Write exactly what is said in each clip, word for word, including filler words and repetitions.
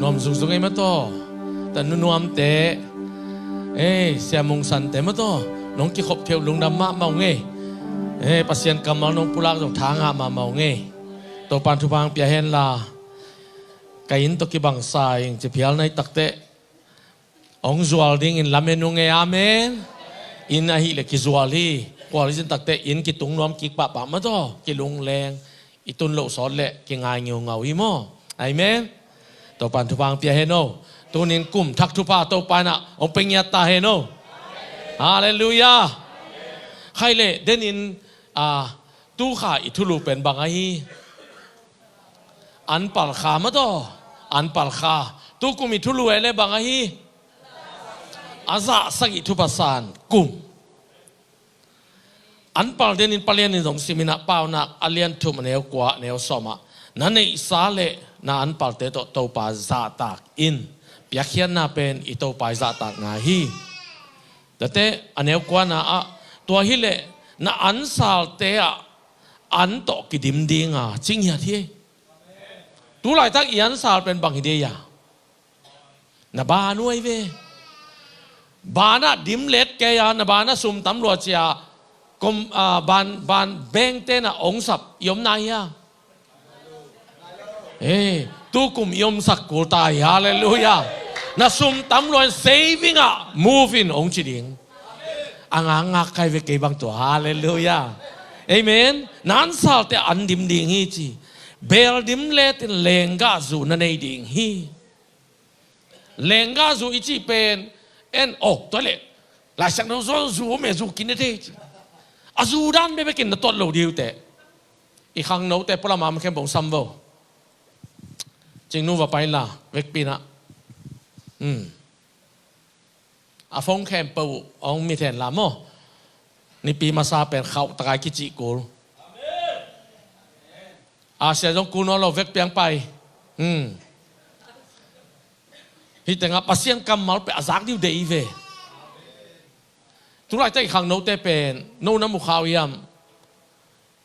Nuam zungzung ei mataw. Ta nunuamte, ei, Sia Mung Sante mataw, nong kikhop theuh lungdam mahmah ung ei. Ei, Pasian kammal nong pulak zong tha ngah mahmah ung ei. Topan thupha hong pia henla, ka inn tawh kibang sa ing, ci phial na hih takteh hong zual dingin lamen ung ei. Amen. Inn ahih leh kizual hi. Khual i zin takteh inn kitung nuam kik pahpah mataw, kilungleng, i tun loh sawt leh kingai ngeungau hi maw. Amen. Topan thupha hong pia hen o. Tunin kum thak thupha Topa in ah hong pia ngiat ta hen o. Halleluiah. Khaih leh denin, a, tu kha i thulu pen bang ahi? An palkha mataw. An palkha. Tu kum i thulu ei leh bang ahi? A zah sagih thupha san kum. An pal denin Palian in zong simin ah, Paunak a lian thum a neu kua, a neu sawm ah, na neihsa leh na an palte tawh Topa zahtak in. Piakkhiatna pen i Topa i zahtakna hi. Tate a neu kuana ah, tua hileh na ansalte ah an tawh kidim ding a, ci ngiat hi. Tu laitak i ansal pen bang hi ding a? Na ban uh ahi ve. Ban ah dim let kei a, na ban ah sum tam lua ci a, kom, a, ban, ban bengte na ong sap i om nai hia? Ei, tu kum i omsak kul ta hi. Halleluiah. Na sum tam lua in saving ah move in ong ci ding. A ngakngak kai ve kei bang tua. Halleluiah. Amen. Na ansalte an dim ding hi ci. Bel dim let in lenggah zu na nei ding hi. Lenggah zu i cih pen, en, oh, tua leh Laisiangtho sung zu om e, zu kine thei ci. A zu dan bekbekin na tuat lo ding uh teh. I khangnote pualam a om khempeuh sam vo. Cingnu va pai inla, vekpi in ah. Hmm. A phone khempeuh hong mit hen la maw. Nipi masa pen khauh takai kicih kul. A sia zong kul nawn lo, vekpi in pai. Hmm. Hih tengah Pasian kammal pen a zak ding uh deih hi ve. Tu laitak i khangnote pen no na mu kha uh hiam?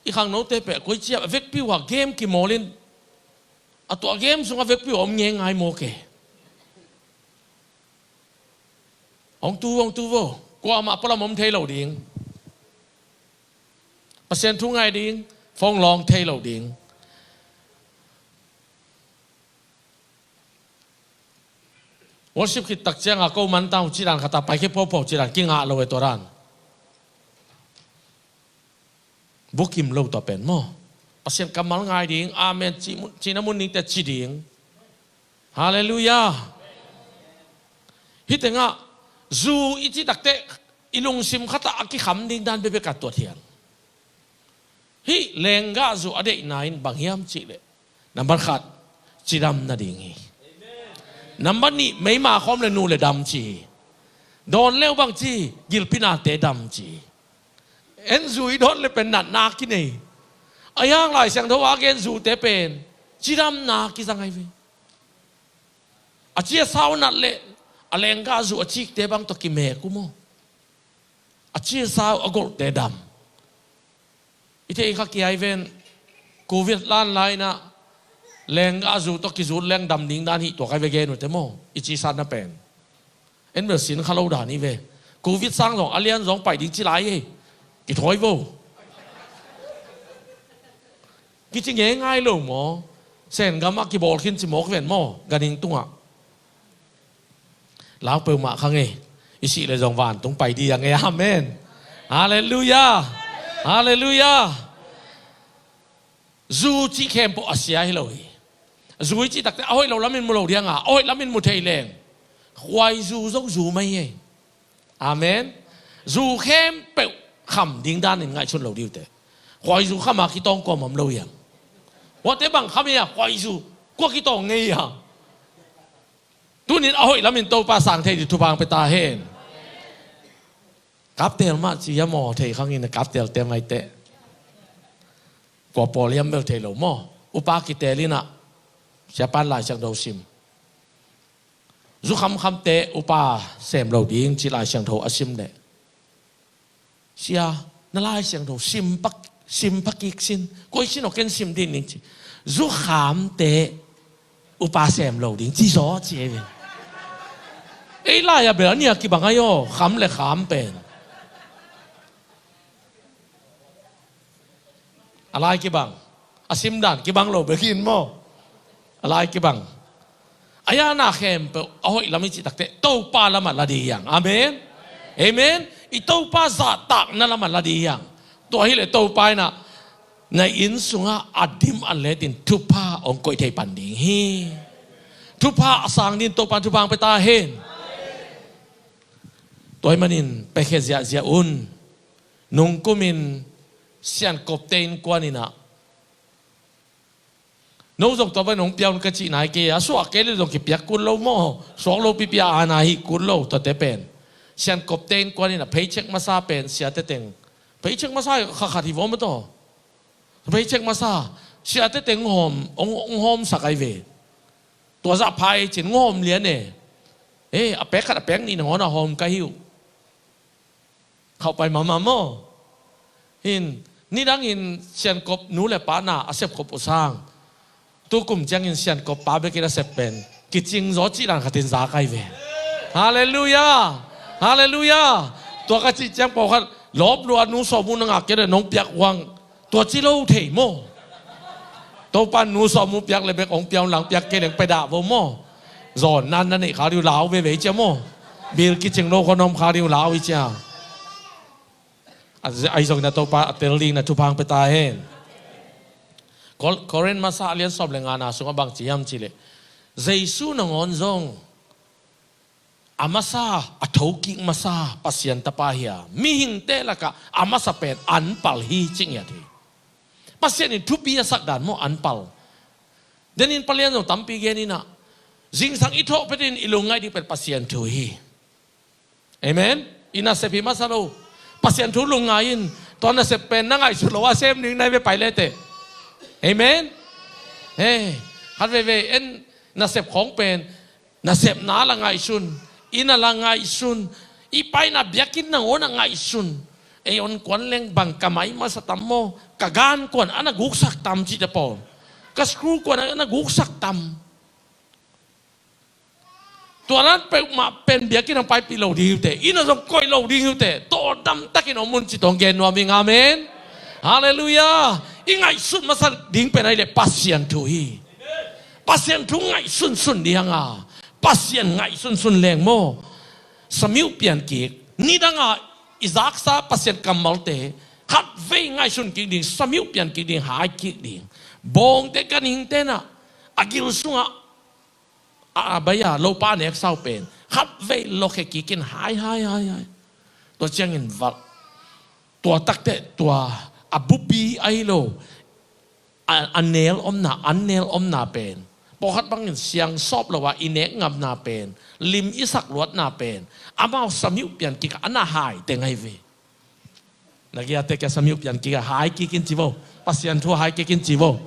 I khangnote pen koici a vekpi uh a game kimawl in, a tua game sungah vekpi uh a om ngeingai mawk e. Hong tu, hong tu vo. Kuamah pualam om thei lo ding. Pasian thu ngai ding, phone lawng thei lo ding. Worship khit tak ciangin ko man tang uh ci dan khat a, pai khia phopho ci dan, kingah lo e tua dan. Bukim lo tua pen maw. Pasian kammal ngai ding, amen, ci mun, cina mun ding teh ci ding. Halleluiah. Hih tengah zu i cih takteh i lungsim khat ah a kikham ding dan bekbek a tuat hiam? Hih lenggah zu a deihna in bang hiam cih leh, nambat khat, cidam nading hi. Nambat nih, meima khawm leh nuh leh dam ci hi. Dawn leh uh bang ci hi, gilpi nate dam ci hi. En, zu i dawn leh pen natna kinei. Ahi hang Laisiangtho a gen zute pen cidamna kizang ahi ve. A ci a sau nat leh a lenggah zu a cikte bang tawh kimek uh maw. A ci a sau a golhte dam. I theih kha kia hi ven, Covid lan lai-in ah lenggah zu tawh kizut leng dam ding dan hi tua kha hi ve gen uh teh maw. I cisatna pen en bel sin kha lo dan hi ve. Covid sang zong a lian zong pai ding ci lai hi. Kithawi vo. Kici ngeingai lo maw? Sen gam ah kibawl khin ci mawk ven maw, ganhing tungah. Lau peuhmah kha ngei. I sih leh zong vantung pai ding a ngei. Amen. Halleluiah. Halleluiah. Zu cih khempeuh a sia hi lo hi. Zu i cih takteh a hoih lo lamin mu lo ding a, a hoih lamin mu thei leng. Khuaizu zong zu mah hi. Amen. Zu khempeuh kham ding danin ngaihsun lo ding uh teh. Khuaizu kham a kitawng kua om lo hiam? Huate bang kham hi a, khuaizu kua kitawng ngei a? Tunin a hoih lamin Topa sang thei ding thupha hong pia ta hen. Kaptel mah ci hiam aw, thei khang in a kaptel tem ai teh. Kua pawl hiam bel thei lo maw. Upa kitel in ah, siapa'n Laisiangtho sim. Zu khamkhamte upa sem lo ding ci Laisiangtho a sim leh, sia, na Laisiangtho sim pak, sim pak kik sin. Koi sin aw, ken sim ding ning ci. Zu khamte Upa sem lo ding ci zaw ci ei ve. Ei lai-ah bel a nia kibang ahi aw, kham le kham pen. A lai kibang. A simdan kibang lo bek hi in maw. A lai kibang. A yana khempeuh a hoih lam i cih takteh Topa lamah la ding hi hang. Amen. Amen. I Topa zahtakna lamah la ding hi hang. Tua hileh Topa in ah na inn sungah a dim a letin thupha hong koih thei pan ding hi. Thupha a sang ding Topa thupha hong pia ta hen. Tua ahih manin piakhia ziahziah un. Nungkumin Siankopte innkuan in ah, no zong tua bang nong pia un ka cih nai kei a, suak kei le zong kipiak kul lo maw, suak lo pipi a na hi kul lo tuate pen. Siankopte innkuan in ah paycheck masa pen siate teng, paycheck masa kha khat hi vaw maw taw. Paycheck masa siate teng hong hawm, hong, hong hawmsak ahi ve. Tua zah pha ei cin hong hawm lian e. Eh, a pek khat a pek nih nangawn a hawm ka hi uh. Khauh pai mahmah maw. Hin, nidangin Siankop nu le pa na a sepkhop uh sang, tukum ciangin Siankop pa bekin a sep pen kicing zaw cih dan khatin za kai ve. Halleluiah. Halleluiah. Tua ka cih ciang pawlkhat lawp lua nu sawm uh na ngak kei le nong piak uh hang. Tua ci lo thei maw. Topa nu sawm uh piak le bek hong pia un lang piak kei leng pia dah vo maw. Zawn nan na neih khak ding uh lau veve i cia maw. Bil kicing lo khon om khak ding uh lau i cia. Ahi zongin a Topa a tel ding na thupha hong pia ta hen. Kor-, Korin masa a lian sawm le nga na sungah bang ci hiam cih leh, Jesu nangawn zong a masa, a thokik masa Pasian tapa hi a, mihingte lakah a masa pen anpal hi ci ngiat hi. Pasian in thupi a sak dan maw anpal. Denin palian zong tampi gen in ah, zingsang i thawh phetin i lungngaih ding pen Pasian thu hi. Amen. I nasep hi masa lo. Pasian thu lungngai in, tua nasep pen na ngaihsut lo a sem ding nai ve pai le teh. Amen. He, khat veve en nasep khawng pen, nasepna la ngaihsun, inn a la ngaihsun, i paina biakinn nangawn a ngaihsun. Ei on kuan leng bang ka mai masa tam maw, ka gan kuan a na guksak tam cih te pawl. Ka skru kuan a na guksak tam. Tua nan peuhmah pen biakinn hong paipih lo ding hi uh teh, inn a zong koih lo ding hi uh teh, tawldam takin om un ci tawh gen nuam ing, amen. Halleluiah. I ngaihsut masa ding pen ahih leh Pasian thu hi. Pasian thu ngaihsunsun ding hang a, Pasian ngaihsunsun leng maw. Samiuh pian kik, nidang a i zaksa Pasian kammalte khatvei ngaihsun kik ding, samiuh pian kik ding, hai kik ding. Bawngte, ganhingte in ah a gil sungah a, a bai a lopa a nek sau pen khatvei lokhia kik in hai, hai, hai, hai. Tua ciangin valh, tua takteh tua a bupi ahi lo, a, a nel omna, an nel omna pen, pawlkhat bangin siang sawp lo a i nek ngamna pen, lim i sak luatna pen, amau samiuh pian kik a na hai teng ahi ve. Na giate kia samiuh pian kik a hai kik in ci vo. Pasian thu hai kik in ci vo.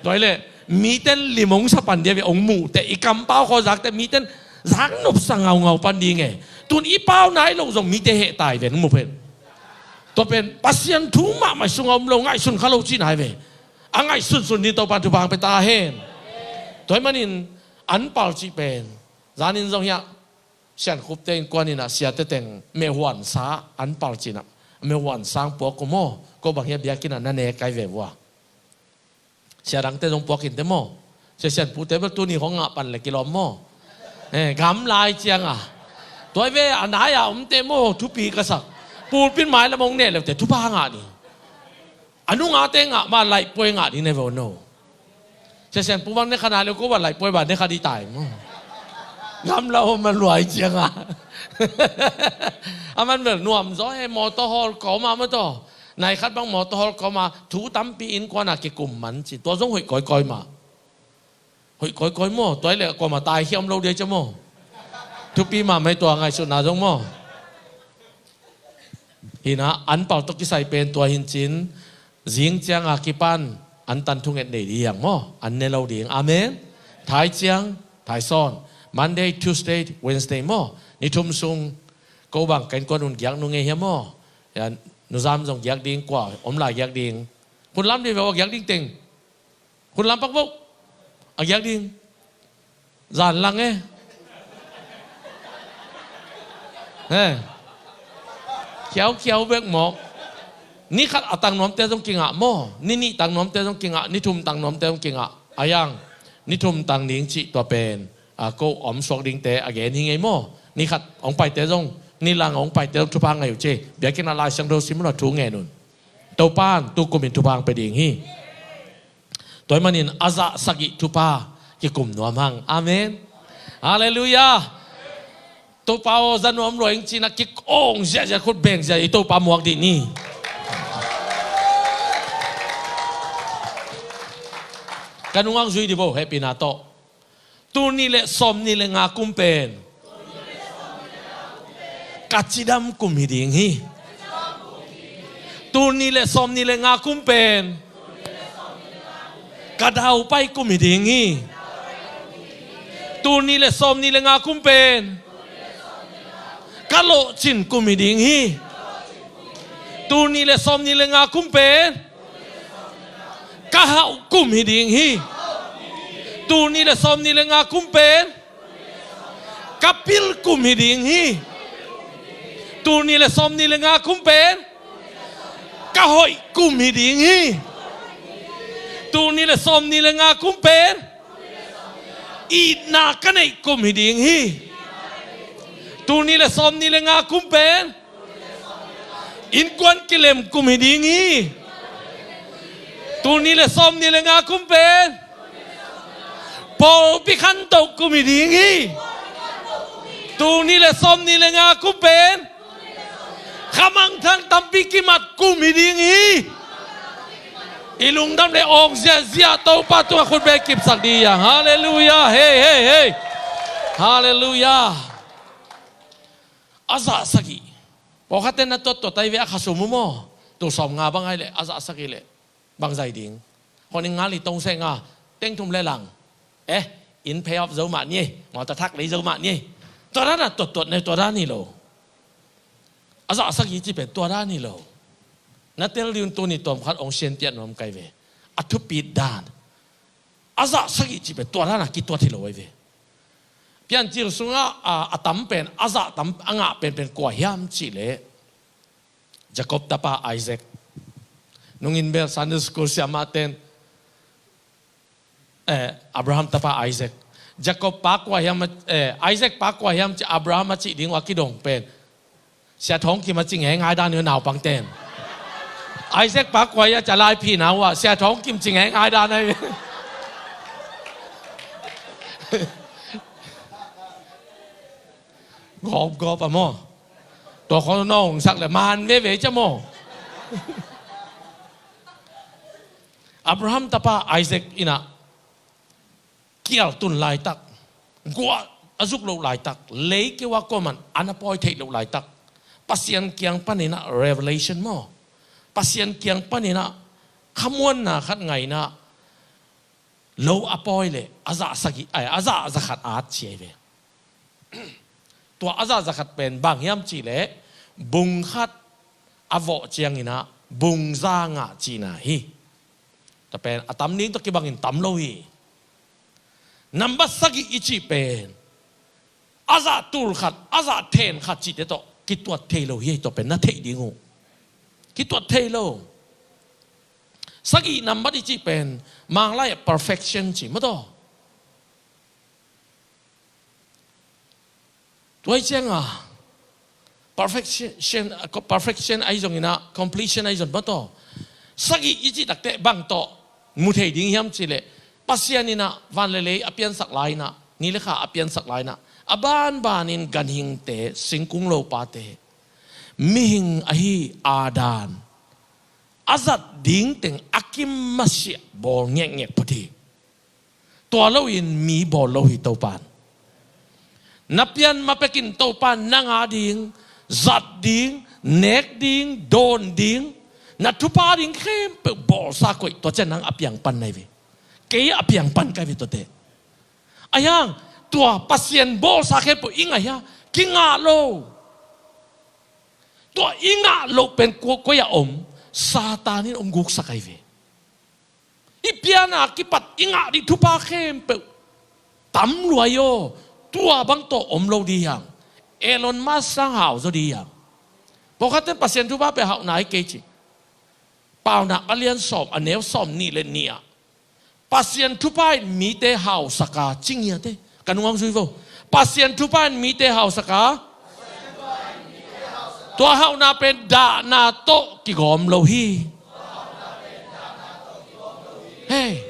Tua hi leh mite lim hong sa pan ding a ve, hong muh teh i kampau khaw zak teh mite zak nopsa ngaungau pan ding e. Tun i pau nai lo zong mite heh tai ven hong muh pen. Tua pen Pasian thu mahmah sungah om lo, ngaihsun kha lo ci nai ve. A ngaihsunsun ding Topa thupha hong pia ta hen. Tua ahih manin anpal cih pen zanin zong hiah Siankhupte innkuan in ah siate teng mehhuansa anpal ci-in ah mehhuansa puak uh maw. Ko bang hiah biakinn ah na nek kai ve vua. Sia dangte zong puak in teh maw. Sia Sianpute bel tuni khong ngah pan le kilawm maw. Eh, gamla i ciang a, tua hi ve, a nai a omte maw thupi ka sak. Pulpit mai lam hong neh le uh teh thupha ngah ding. A nungate ngah ma laihpuai ngah ding ne ve uh no. Sia Sianpu bang ne kha nai le uh ko bang laihpuai bang ne kha ding tai maw. Gamla om a luai ciang a. A man bel nuam zaw he, mawtaw hawl kawm a maw taw. Nai khat bang mawtaw hawl kawm a thu tampi innkuan a kikum man ci. Tua zong hoih kawikawi mah. Hoih kawikawi maw, tua hi leh kuamah taikhia om lo dia cia maw. Thupi mahmah hi tua ngaihsutna zong maw. Hi-in ah anpal tawh kisai pen tua hi-in cin, zing ciang a kipan antan thunget nei ding hi hang maw, an ne lo ding. Amen. Thai ciang, thai sawn, Monday, Tuesday, Wednesday maw, ni thum sung ko bang ka innkuan un giak nung e hiam maw. Ya, Nu Zam zong giak ding, kua om lai giak ding. Hun lam ding ve aw, giak ding teng. Hun lam pak vo. A giak ding. Zan lang e. He. Khiaukhiau bek mawk. Ni khat a tang nuamte zong kingah maw? Ni nih tang nuamte zong kingah, ni thum tang nuamte zong kingah. A yang, ni thum tang ding cih tua pen, a, ko om suak dingte a gen hi ngei maw? Ni khat hong paite zong, ni lang hong paite zong thupha ngei uh ci. Biakinn ah Lai Siangtho sim un a thu ngen un. Topan tu kum in thupha hong pia ding hi. Tua ahih manin a zah sagih thupha kikum nuam hang. Amen. Halleluiah. Topa aw, za nuam lua ing ci-in a kikawng ziahziah, khut beng ziah, i Topa muak dih ni. Ka nungak zui dih bo, hehpihna tawh. Tul nih le sawmnih le nga kum pen ka cidam kum hi ding hi. Tul nih le sawmnih le nga kum pen ka daupai kum hi ding hi. Tul nih le sawmnih le nga kum pen ka lawhcin kum hi ding hi. Tul nih le sawmnih le nga kum pen ka hauh kum hi ding hi. Tul nih le sawmnih le nga kum pen ka pil kum hi ding hi. Tul nih le sawmnih le nga kum pen ka hoih kum hi ding hi. Tul nih le sawmnih le nga kum pen itna ka neih kum hi ding hi. Tul nih le sawmnih le nga kum pen innkuan kilem kum hi ding hi. Tul nih le sawmnih le nga kum pen pawlpi khantoh kum hi ding hi. Tul nih le sawmnih le nga kum pen khamangthang tampi kimat kum hi ding hi. I lungdam le awng ziahziah Topa tungah khut beng kipsak dih hi hang. Halleluiah. Hei, hei, hei. Halleluiah. A zah sagih. Pawlkhatte na tuattuat ahi ve, a khasum uh maw? Tul sawmnga bang ahi leh a zah sagih leh bang zah hi ding? Hong ning nga li tong seh nga, teng thum le lang. Eh, inn pay off zo mah ni ei, mawtaw thak lei zo mah ni ei. Tua dan a tuattuat na hi, tua dan hi lo. A zah sagih cih pen tua dan hi lo. Na tel dih un, tuni tawmkhat hong sianpiak nuam ka hi ve. A thupit dan. A zah sagih cih pen tua dan a kituat hi lo ahi ve. Piancil sungah a, a tam pen, a zah tam, a ngah penpen kua hiam cih leh Jacob tapa Isaac. Nungin bel Sunday school siamahten, eh, Abraham tapa Isaac. Jacob pa kua hiam, eh, Isaac pa kua hiam ci Abraham a cih ding uh a kidong pen Sia Thawng Kim a ci ngeingai dan uh naupangten. Isaac pa kua hiam ci a laiphina uh ah Sia Thawng Kim ci ngeingai dan ahi. Gawpgawp a maw? Tua khong nong sak le man veve cia maw? Abraham tapa Isaac in ah kial tun laitak, guah a zuk loh laitak, lei keu a kuaman an a pawi theih loh laitak, Pasian kiang panin ah revelation maw? Pasian kiang panin ah khamuanna khat ngah in ah lo a pawi leh a zah sagih, ai, a zah zakhat at ci ahi ve. Tua a zah zakhat pen bang hiam cih leh bung khat a vawh ciangin ah bung za ngah cihna hi. Tua pen a tam ding tawh kibangin tam lo hi. Nambat sagih i cih pen a zah tul khat, a zah then khat cihte tawh kituat thei lo hi. Tua pen na theih ding uh, kituat thei lo. Sagih nambat i cih pen Manglai ah perfection ci maw taw. Tua hi ciangah perfection, perfection ahi zongin ah completion ahi zong maw taw. Sagih i cih takteh bang tawh mu thei ding hiam cih leh Pasian in ah van le lei a piansak lai in ah, ni le kha a piansak lai in ah, a banbanin ganhingte, singkung lopate, mihing ahi Adam a zat ding teng a kim masiah bawl ngekngek phot hi. Tua loin mi bawl lo hi Topan. Na pian ma pekin Topan nang a ding zat ding, nek ding, dawn ding, na thupha ding khempeuh bawlsa koih, tua ciang nang a piang pan na hi ve. Kei a piang pan ka hi ve tuate. Ahi hang tua Pasian bawlsa khempeuh i ngah hia? Kingah lo. Tua i ngah loh pen kua, koi-ah om? Satan in hong guksak ahi ve. I pian a kipat i ngah ding thupha khempeuh Tam lua hi aw, tua bang tawh om lo ding hi hang. Elon Musk sang hau zaw ding hi hang. Pawlkhat ten Pasian thupha pen hauhna hi kei ci. Paunak a lian sawm, a neu sawm nih le nih ah, Pasian thupha in mite hausak a, ci ngiat e. Ka nung hong zui vo. Pasian thupha in mite hausak a, tua hauhna pen dahna tawh kigawm lo hi. Hei,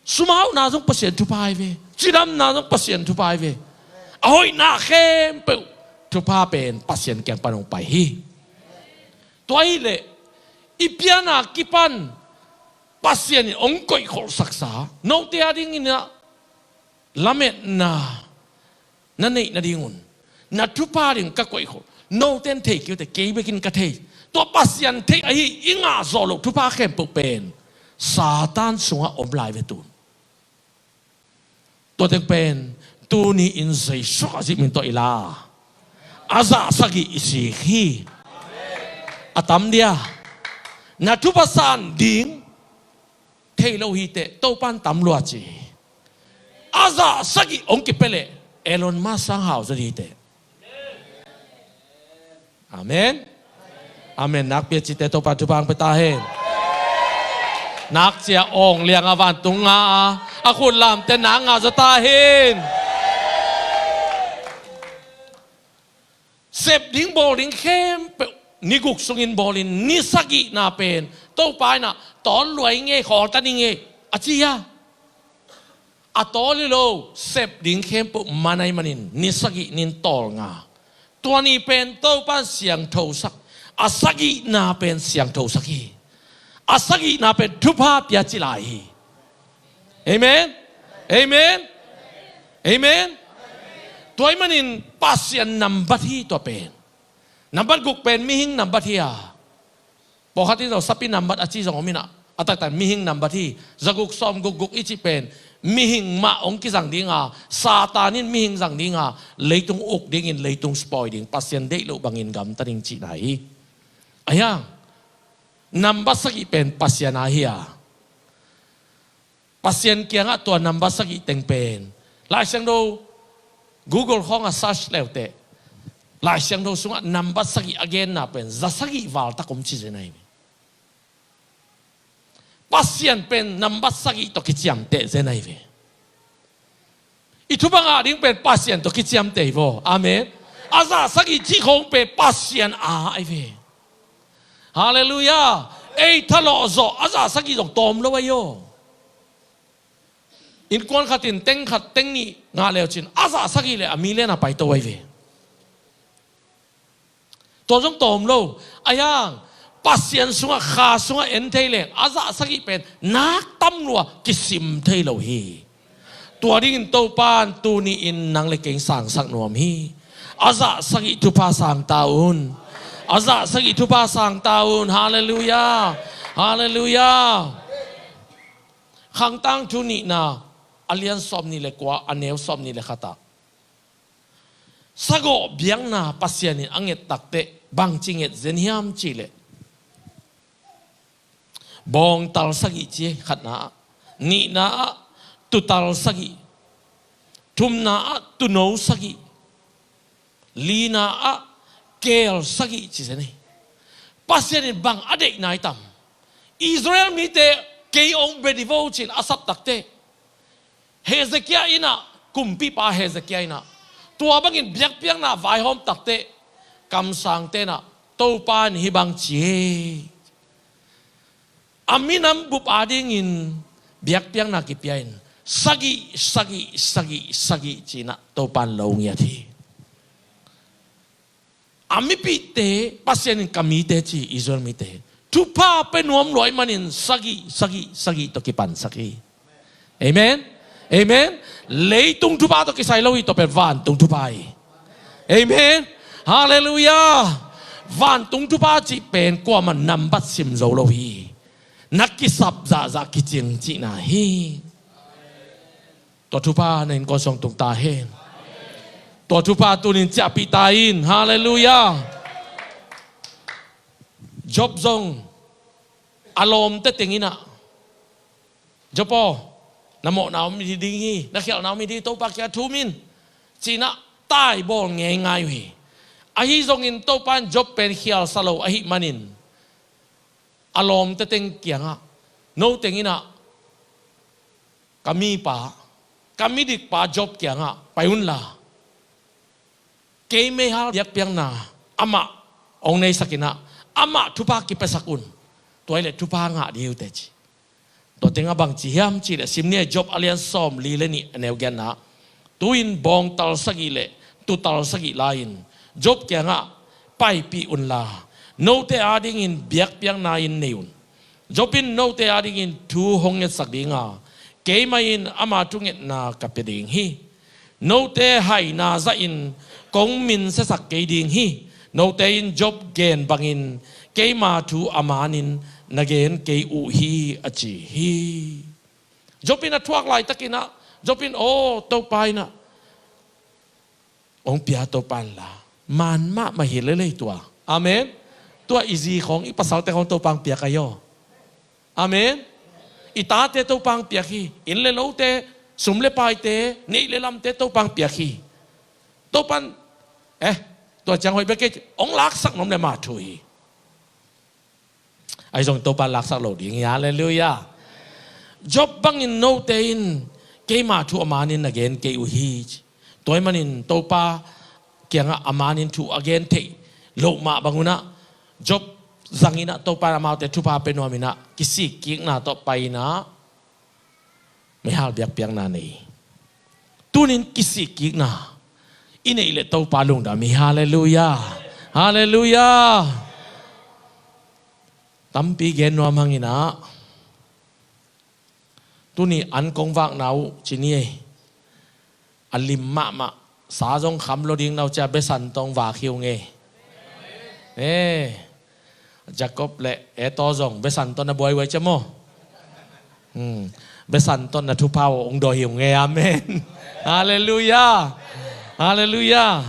sum hauhna zong Pasian thupha hi ve. Cidamna zong Pasian thupha hi ve. A hoihna khempeuh thupha pen Pasian kiang pan hong pai hi. Tua hileh i piana kipan Pasian in hong koihkholhsaksa, note a dingin ah lametna na neih nadingun, na thupha ding ka koihkholh. Note in thei kei uh teh, kei bekin ka thei. Tua Pasian theih ahi i ngah zawh loh thupha khempeuh pen Satan sungah om lai ve tun. Tua teng pen tuni-in Jesu Khazih min tawh i la a, a zah sagih i sik hi. A tam dia, na thupha san ding thei lo hi teh, Topan tam lua ci. A zah sagih hong kipia leh Elon Musk sang hau zaw ding hi teh. Amen. Amen. Nakpi a cite Topa thupha hong pia ta hen. Nakci a awng liang a vantung nga a, a khut lamte nak ngah zaw ta hen. Sep ding bawl ding khempeuh ni guk sungin bawlin, ni sagihna pen Topa in ah tawl lua ing ei, khawl ta ning ei, a ci a. A tawl hi lo, sep ding khempeuh man ahih manin ni sagih ni-in tawl nga. Tua ni pen Topa in siangthosak, a sagihna pen siangthosak hi. A sagihna pen thupha pia ci lai hi. Amen. Amen. Amen. Tua ahih manin Pasian nambat hi tua pen. Nambat guk pen mihing nambat hi a. Pawlkhat in zong sapi nambat a ci zong om in ah, a taktak mihing nambat hi. Zaguk sawmguk guk i cih pen mihing mah hong kizang ding a, Satan in mihing zang ding a, leitung uk dingin, leitung spoil ding, Pasian deih loh bangin gamta ding cihna hi. Ahi hang nambat sagih pen Pasian a hi a. Pasian kiangah tua nambat sagih teng pen, Lai Siangtho Google khawngah search le uh teh, Lai Siangtho sungah nambat sagih a genna pen za sagih val tak om ci zen ahi ve. Pasian pen nambat sagih tawh kiciamteh zen ahi ve. I thupha ngah ding pen Pasian tawh kiciamteh hi vaw. Amen. A zah sagih cih khawng pen Pasian a ahi ve. Halleluiah. Ei thalawh zawh a zah sagih zong tawm lo ahi aw. Innkuan khat in teng khat teng nih ngah le uh cin, a zah sagih le a million a paito ahi ve. Tua zong tawm lo. Ahi hang Pasian sungah, Kha sungah en thei leng a zah sagih pen nak tam lua, kisim thei lo hi. Tua dingin Topa in tuni-in nang le kei sangsak nuam hi. A zah sagih thupha sang ta un. A zah sagih thupha sang ta un. Halleluiah. Halleluiah. Khangtangthu nihna a lian sawm nih le kua, a neu sawm nih le khat ah, sagawh biakna Pasian in a nget takteh bangci nget zen hiam cih leh, bawngtal sagih ci, khatna ah, nihna ah, tuutal sagih, thumna ah, tuuno sagih, lina ah, keel sagih ci zen hi. Pasian in bang a deih nai tam? Israel mite kei hong bia dih vo ci-in a sap takteh, Hezekiah in ah, kumpipa Hezekiah in ah, tua bangin biakpiakna vaihawm takteh, kamsangte in ah, Topa in hih bang ci hi. A minam bup adingin biakpiakna kipia in, sagih, sagih, sagih, sagih ci-in ah Topa in lo ngiat hi. A mipihte, Pasian in ka mite ci, Israel mite, thupha pia nuam lua ahih manin sagih, sagih, sagih tawh kipansak hi. Amen. Amen. Leitung thupha tawh kisai lo hi, tua pen vantung thupha hi. Amen. Halleluiah. Vantung thupha cih pen kuamah nambat sim zo lo hi. Na kisap zahzah kicing cihna hi. Tua thupha na innkuan sung tung ta hen. Tua thupha tuni-in ciahpih ta in. Halleluiah. Job zong a lawmte teng in ah, Job aw, Na mawhna om hi ding hi, na khialhna om hi ding hi, Topa kiangah thum in, ci-in ah taibawl ngeingai uh hi. Ahi zongin Topa in Job pen khialsa lo ahih manin a lawmte teng kiangah, "Noteng in ah ka mipa, ka midikpa Job kiangah pai unla, kei meihal biakpiakna amah hong neisak in ah, amah thupha kipiasak un. Tua hi leh thupha ngah ding hi uh teh," ci. Tua teng ah bang ci hiam cih leh, sim ni ei, Job a lian sawmli le nih, a neu giatna. "Tu-in bawngtal sagih le tuutal sagih la-in Job kiangah paipih unla, note adingin biakpiakna in nei un. Job in note adingin thu hong ngetsak ding a, keimah in ama thungetna ka pia ding hi. Note haina zahin kong minsiasak kei ding hi. Note in Job gen bangin keima thu a manin na gen kei uh hi," a ci hi. Job in a thuak laitakin ah, Job in, "Aw, Topa in ah hong pia, Topa in la, man mahmah hi lel ei tua." Amen. Tua i zi khawng, i pasalte khawng Topa hong piak ahi aw. Amen. I tate Topa hong piak hi. Inn le lote, sum le paite, neih le lamte Topa hong piak hi. Topa in, eh, tua ciang hoih bek kei, hong laksak nuam le mah thu hi. Ahi zong Topa in laksak lo ding hi. Halleluiah. Job bangin note in keima thu a manin na gen kei uh hi. Tua ahih manin Topa kiangah a manin thu a gen theih loh mah bangun ah, Job zangin ah Topa in amaute thupha pia nuamin ah, kisikkikna tawh pai-in ah meihal biakpiakna nei. Tunin kisikkikna i neih leh Topa lungdam hi. Halleluiah. Halleluiah. Tampi gen nuam hangin ah, tuni an kong vakna uh ci ni ei. A lim mahmah, sa zong kham lo ding na uh cia, besan tawh vak hi ung ei. Eh, Jacob le Esau zong besan tawh na buaihuai cia maw? Hmm. Besan tawh na thupha uh hong dawi hi ung ei. Amen. Halleluiah. Halleluiah.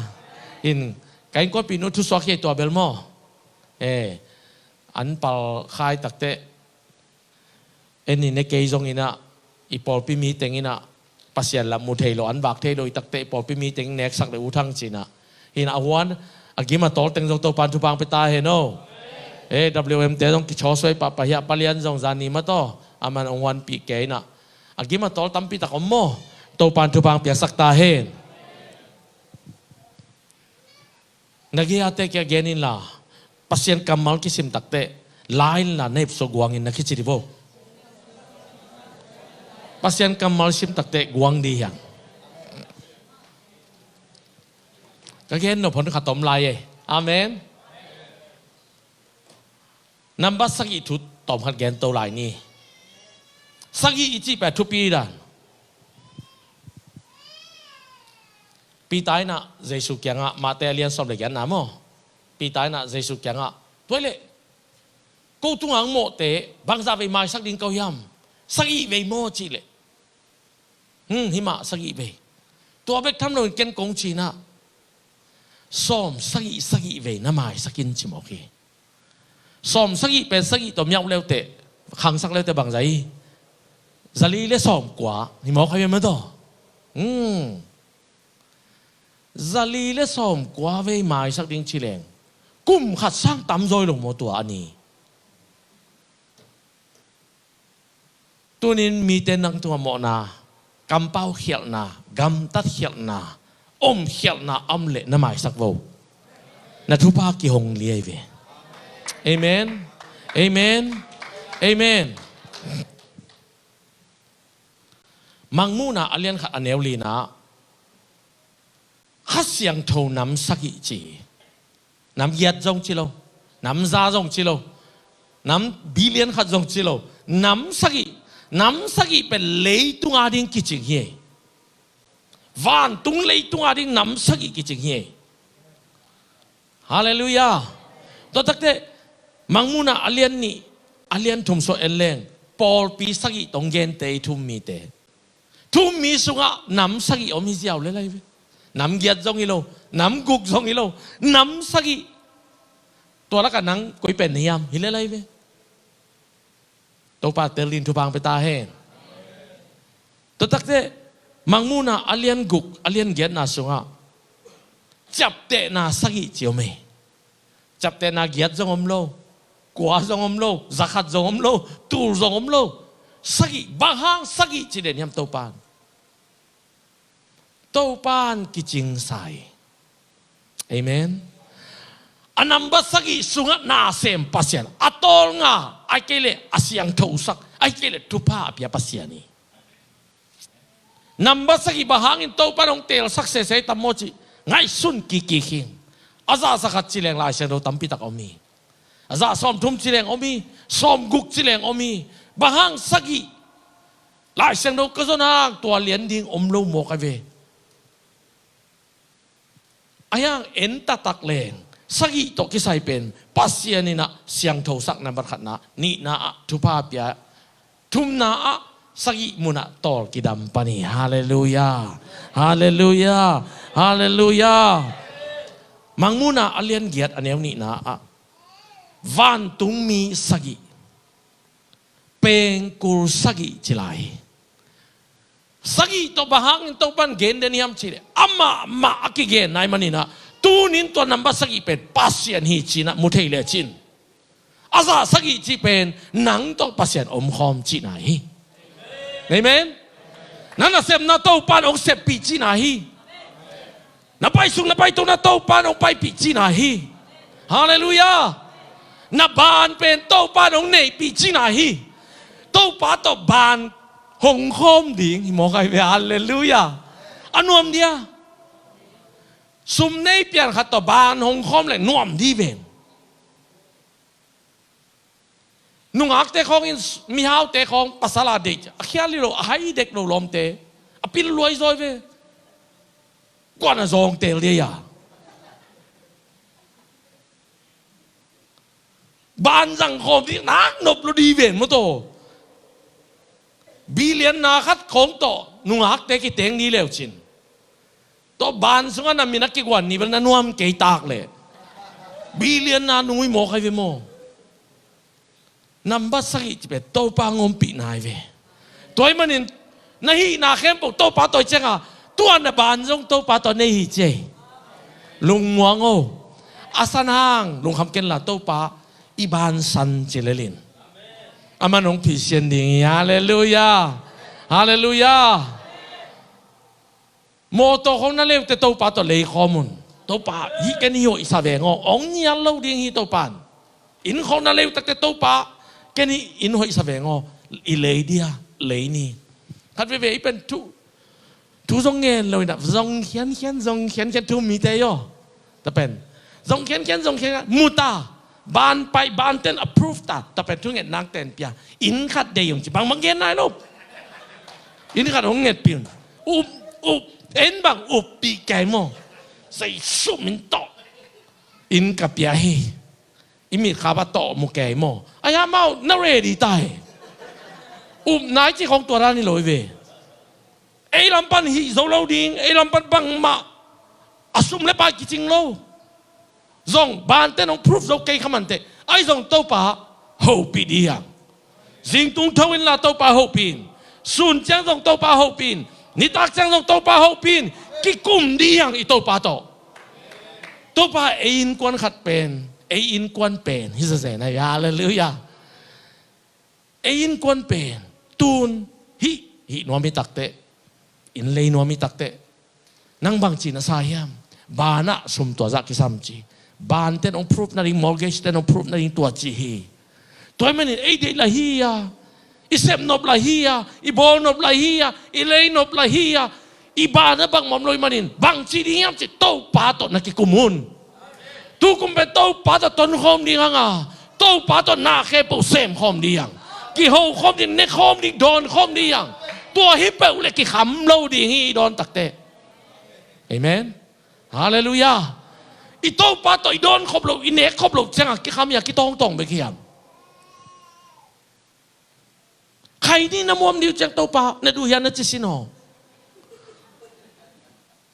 In, ka innkuanpih nu thusuak hi ei tua bel maw? Eh, an pal khai takteh, en in, ne kei zongin ah, i pawlpi mi tengin ah, Pasian lam mu thei lo, an vak thei lo hi takteh, i pawlpi mi tengin neksak le uh thang ci-in ah. Hi-in ah, a huan, a gim a tawl teng zong Topa in thupha hong pia ta hen aw. Eh, W M te zong kichawsuai pahpah hi a, Pa Lian zong zan ni mah tawh, aman hong huanpih kei-in ah, a gim a tawl tampi tak om maw? Topa in thupha hong piaksak ta hen. Na gei-ate kiang gen inla, Pasian kammal kisim takteh, la inla, na hip sung guangin na kici dih vo. Pasian kammal sim takteh guang dih hiang. Ka gen nop hon khat om lai e. Amen. Nambat sagih thu tawm khat gen to lai ni. Sagih i cih pen thupi dan. Peter in ah Jesu kiangah, Mate a lian sawm le giatna maw? Peter in ah Jesu kiangah, "Tua hi leh ko tungah hong mawhte bangzah vei maisak ding ko hiam? Sagih vei maw?" cih leh, "Hmm, hi mah, sagih vei. Tua bek tham loin ken kong ci-in ah, sawm sagih sagih vei na maisak in," ci mawk hi. Sawm sagih pen sagih tawh miauh leuteh, khangsak leuteh bangzah hi? Zali le sawmkua hi mawk hi ve maw tawh. Hmm. Zali le sawmkua vei maisak ding ci leng, kum khat sang tamzaw hi lo maw tua a ni? Tunin mite nang tungah mawhna, kampau khialhna, gamtat khialhna, om khialhna a om leh na maisak vo. Na thupha kihong liai ve. Amen. Amen. Amen. Mangmuhna a lian khat a neu lina, Kha Siangtho nam sagih ci. Nam giat zong ci lo, nam za zong ci lo, nam billion khat zong ci lo. Nam sagih, nam sagih pen leitung ading kicing hi ei. Vantung leitung ading nam sagih kicing hi ei. Halleluiah. Tua takteh, Mangmuhna a lian nih, a lian thum sung en leng, pawlpi sagih tawh hong gente hi, thu-um mite. Thu-um mi sungah nam sagih om hi ziau lel ahi ve. Nam giat zong hi lo, nam guk zong hi lo, nam sagih. Tua lakah nang koi pen na hiam, hi lel ahi ve. Topa tel ding thupha hong pia ta hen. Tua takteh Mangmuhna a lian guk, a lian giatna sungah ciaptehna sagih ci om hi. Ciaptehna giat zong om lo, kua zong om lo, zakhat zong om lo, tul zong om lo. Sagih, bang hang sagih ci den hiam Topan? Topan kicingsa hi. Amen. A nambat sagih sungah na sem Pasian, a tawlnga, ahih kei leh a siangthosak, ahih kei leh thupha a pia Pasian hi. Nambat sagih bang hangin Topan hong teelsak sese tam maw cih ngaihsun kikkik hi. A zahsa khat ci leng Lai Siangtho tampi tak om hi. A zah sawmthum ci leng om hi. Sawmguk ci leng om hi. Bang hang sagih? Lai Siangtho ka zon hang tua lian ding om lo mawk a ve. A hiang en taktak leng sagih tawh kisai pen Pasian in ah siangthosak nambat khatna, nihna ah thupha pia, thumna ah sagih munah tawl kidam pan hi. Halleluiah. Halleluiah. Halleluiah. Mangmuhna a lian giat a neu nihna ah vantungmi sagih, pengkul sagih ci lai hi. Sagih tawh bang hangin Topan gen den hiam cih leh amah mah a kigen nai manin ah tunin tua nambat sagih pen Pasian hi ci-in ah mu thei lecin, a zah sagih cih pen nang tawh Pasian omkhawm cihna hi. Amen. Na nasepna Topan hong seppih cihna hi. Na paisuk na paitokna Topan hong paipih cihna hi. Halleluiah. Na ban pen Topan hong neihpih cihna hi. Topa tawh ban hong khawm ding hi mawk a ve. Halleluiah. A nuam dia? Sum nei pian khat tawh ban hong khawm leh nuam di veng. Nungakte khawngin, mihaute khawng pasal a deih, a khial hi lo, a hai dek lo lawmte, a pil luai zaw ve. Kuan a zawng teel dia? Ban zang khawm ding nak nop lo di ven maw taw. Billion na khat khawng tawh nungakte kiteng ni leucin, tua ban sungah na min a kiguan ni bel na nuam kei tak leh. Billion na nungui mawk a ve maw. Nambat sagih cih pen Topa hong ompih nai ve. Tua ahih manin na hihna khempeuh Topa tawh hi ciangin, tua na ban zong Topa tawh nei hi ci ei. Lungmuang o. A san hang lungkham kenla, Topa i ban san ci lel in, aman hong phisian ding hi. Halleluiah. Halleluiah. Mawtaw khawng na lei uh teh Topa tawh lei khawm un. Topa, hih ken i hoihsa veng aw. Hong ngial lo ding hi Topa in. Inn khawng na lei uh tak teh Topa, ken i inn hoihsa veng aw. I lei dia, lei ni. Khat veve i pen thu, thu zong ngen lo in ah, zong khiankhian, zong khiankhian thu mite hi aw. Tua pen zong khiankhian, zong khiankhian, mu ta. Ban pai, banten approve ta. Tua pen thungetnate in pia. Inn khat deih ung ci, bangbang gen nai lo. Inn khat hong ngetpih un. Up, up, en bang uppih kei maw. Zeisum in tawh inn ka pia hi. I mitkhap ah tawh mu kei maw. Ai, amau na ready ta hi. Up nai ci khawng tua dan hi lo hi ve. Ei lam pan hih zo lo ding, ei lam pan bangmah a sum le pai kicing lo. Zong banten hong proof zo kei kha man teh, ahi zong Topa hopih ding hi hang. Zingtung tho inla Topa hopih in. Sun ciang zong Topa hopih in. Nitak ciang zong Topa hopih in. Kikum ding hi hang i Topa tawh. Topa ei innkuan khat pen, ei innkuan pen hi zenzen ahi. Halleluiah. Ei innkuan pen tun hih, hih nuam hi takteh, inn lei nuam hi takteh, nang bangci na sa hiam? Banah sum tua zah kisam ci. Banten hong proof nading, mortgageten hong proof nading tua ci hi. Tua ahih manin ei deih lah hi a, i sep nop lah hi a, i bawl nop lah hi a, i lei nop lah hi a, i banah bangmah om lo ahih manin bangci ding hiam cih Topa tawh na kikum un. Tukum pen Topa tawh tonkhawm ding hang a, Topa tawh na khempeuh semkhawm ding hang. Kihokhawm ding, nekhawm ding, dawnkhawm ding hang. Tua hi peuh le kikham lo ding hi i dawn takteh. Amen. Halleluiah. I Topa tawh i dawnkhop loh, i nekkhop loh ciangah kikham hi a, kitawngtawng bek hi hang. Khaini na muam ding uh ciang Topa na duh hia na ci sin aw.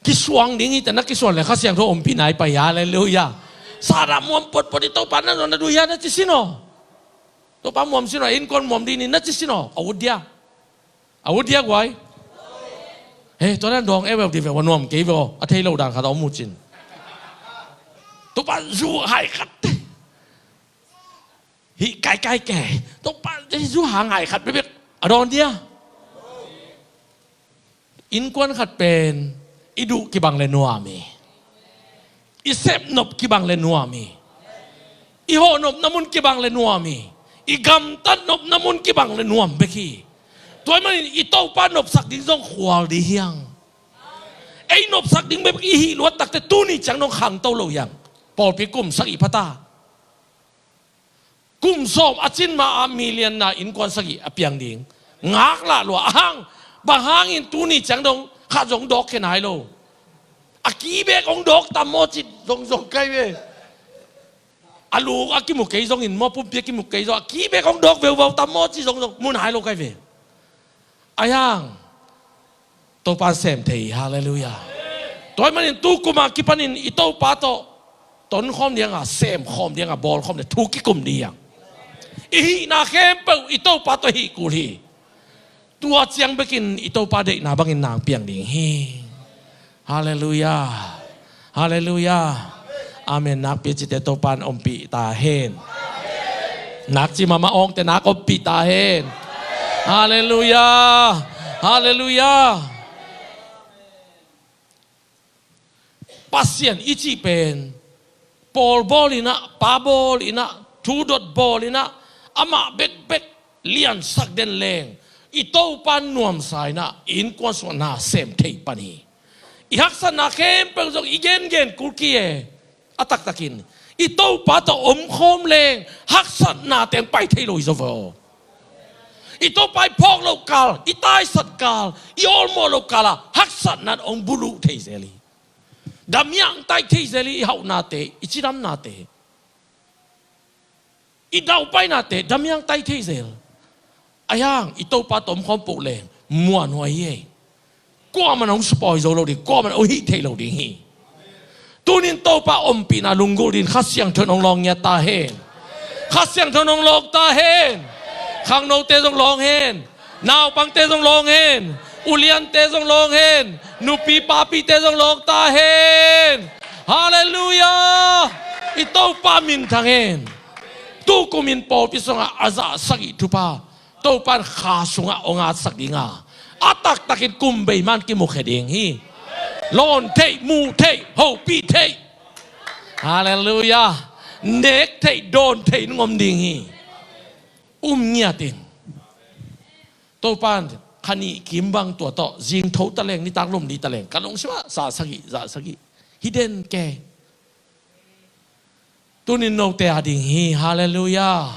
Kisuang ding hi teh na kisuan le Kha Siangtho ompih nai pah hi. Halleluiah. Sara muam potpot hi Topa na, na duh hia na ci sin aw. Topa muam sin aw, innkuan muam ding ni na ci sin aw. A ut dia? A ut dia guai? He, tua dan dawng euveu dih ve, va nuam kei ve aw, a thei lo dan khat a om uh cin. Topa zu hai khat. Hih kaikai ke. Topa zu hai khat bekbek a dawn dia. Innkuan khat pen i duh kibang le nuam hi. I sep nop kibang le nuam hi. I hawh nopna mun kibang le nuam hi. I gamtat nopna mun kibang le nuam bek hi. Tua ahih manin i Topa nopsak ding zong khual dih hiang. Ei nopsak ding bek i hih luat takte tuni ciang dong khangto lo hiang. Pawlpi kum sagih pha ta. Kum sawm a cin ma a million na innkuan sagih a piang ding. Ngaklah lua a hang. Bang hangin tuni ciang dong khat zong dawk khe nai lo. A kibek hong dawk tam maw ci zongzong kai ve. A lu a kimu kei zongin maw, pumpi a kimu kei zong a kibek hong dawk veuvau tam maw ci zongzong mu nai lo kai ve. A hiang Topa in sem thei hi. Halleluiah. Tua ahih manin tu kum a kipanin i Topa tawh tonkhawm ding a, semkhawm ding a, bawlkhawm ding a, thu kikum ding a, i hihna khempeuh i Topa tawh hih kul hi. Tua ciang bekin i Topa deihna bangin nang piang ding hi. Halleluiah. Halleluiah. Amen. Nakpi cite Topa in ompih ta hen. Nakci mahmah awngte nak ompih ta hen. Halleluiah. Halleluiah. Pasian i cih pen pawl bawl in ah, pa bawl in ah, thu dot bawl in ah, amah bekbek liansak den leng i Topa nuamsa in ah i innkuan sungah na sem thei pan hi. I haksatna khempeuh zong i gengen kul kei e. A taktakin i Topa tawh omkhawm leng haksatna teng pai thei lo hi zaw ve aw. I Topa i phawk loh kal, i taisat kal, i awlmawh loh kal ah haksatna in hong buluh thei zel hi. Damiang tai thei zel hi. I hauhnate, i cidamnate, i daupainate damiang tai thei zel. A hiang i Topa tawh omkhawm peuh leng muanhuai hi ei. Kuamah in hong sipawi zo lo ding, kuamah in hong hih thei lo ding hi. Tunin Topa ompihna lunggulh dingin Kha Siangtho in hong lawng ngiat ta hen. Kha Siangtho in hong lawng ta hen. Khangnote zong lawng hen. Naupangte zong lawng hen. Uliante zong lawng hen. Nupi papite zong lawng ta hen. Halleluiah. I Topa minthang hen. Tukumin pawlpi sungah a za sagih thupha Topa in Kha sungah hong atsak ding a, a taktakin kum bei man kimukhia ding hi. Lawn theih, muh theih, hopih theih. Halleluiah. Nek theih, dawn theih in hong om ding hi. Um ngiat in. Topa in kha nih kim bang tua tawh zingtho ta leng, nitak lum li ta leng, ka lungsim ah za sagih, za sagih hi den ke. Tunin note a ding hi. Halleluiah.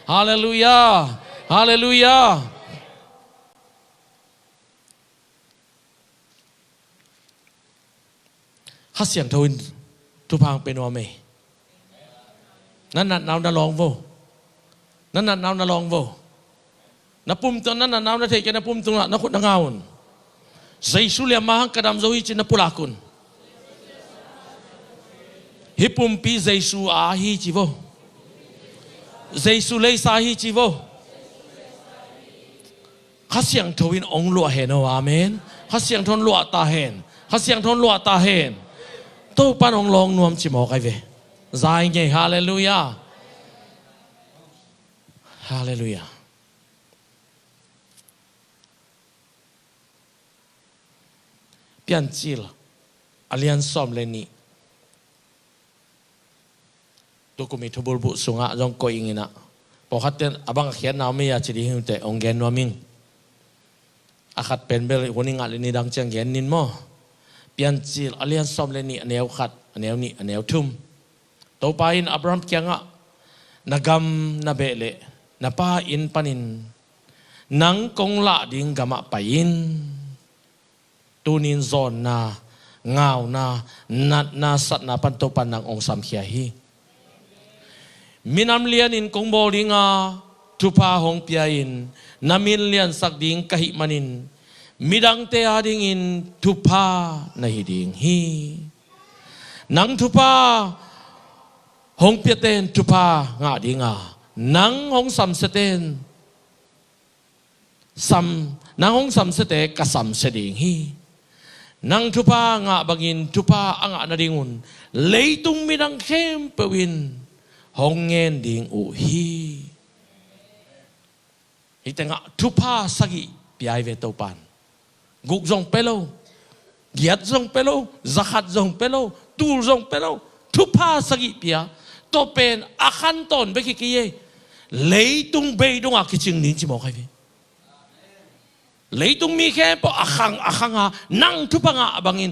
Halleluiah. Halleluiah. Kha Siangtho in thupha hong pia nuam ei. Na natna uh na lawng vo. Na natna uh na lawng vo. Na pum tung, na natna uh na theih kei, na pum tungah na khut na nga un. Jesu liamma hang ka dam zo hi ci-in na pulak un. Hih pumpi Jesu a hi ci vo. Jesu leisa hi ci vo. Kha Siangtho in hong luah hen aw. Amen. Kha Siangtho in luah ta hen. Kha Siangtho in luah ta hen. Topa in hong lawng nuam ci mawk ai ve. Zai ngei. Halleluiah. Halleluiah. Piancil a lian sawm le nih. Tukum i thubulbuh sungah zong koih ing in ah, pawlkhat ten a bang a khiatna om ei a ci ding hi uh teh, hong gen nuam ing. A khat pen bel hun i ngah le nidang ciang gen ning maw. Piancil a lian sawm le nih, a neu khat, a neu nih, a neu thum. Topa in Abraham kiangah, na gam na beh leh na pa inn panin nang kong lah ding gamah pai in. Tunin zawnna, ngauna, natna, satna pan Topa in nang hong samkhia hi. Minam lianin kong bawl ding a, thupha hong pia-in na min liansak ding ka hih manin midangte adingin thupha na hi ding hi. Nang thupha hong piate'n thupha ngah ding a, nang hong samsiate'n sam, nang hong samsiate ka samsia ding hi. Nang thupha ngah bangin thupha a ngah nadingun leitung midang khempeuh in hong ngen ding uh hi. Hih tengah thupha sagih pia hi ve Topan. Guk zong pia lo, giat zong pia lo, zakhat zong pia lo, tul zong pia lo, thupha sagih pia. Tua pen a khan tawn bek hi kei ei. Leitung beidongah kicing ding ci mawk hi ve. Leitung mi khempeuh a khang a khang a nang thupha ngah bangin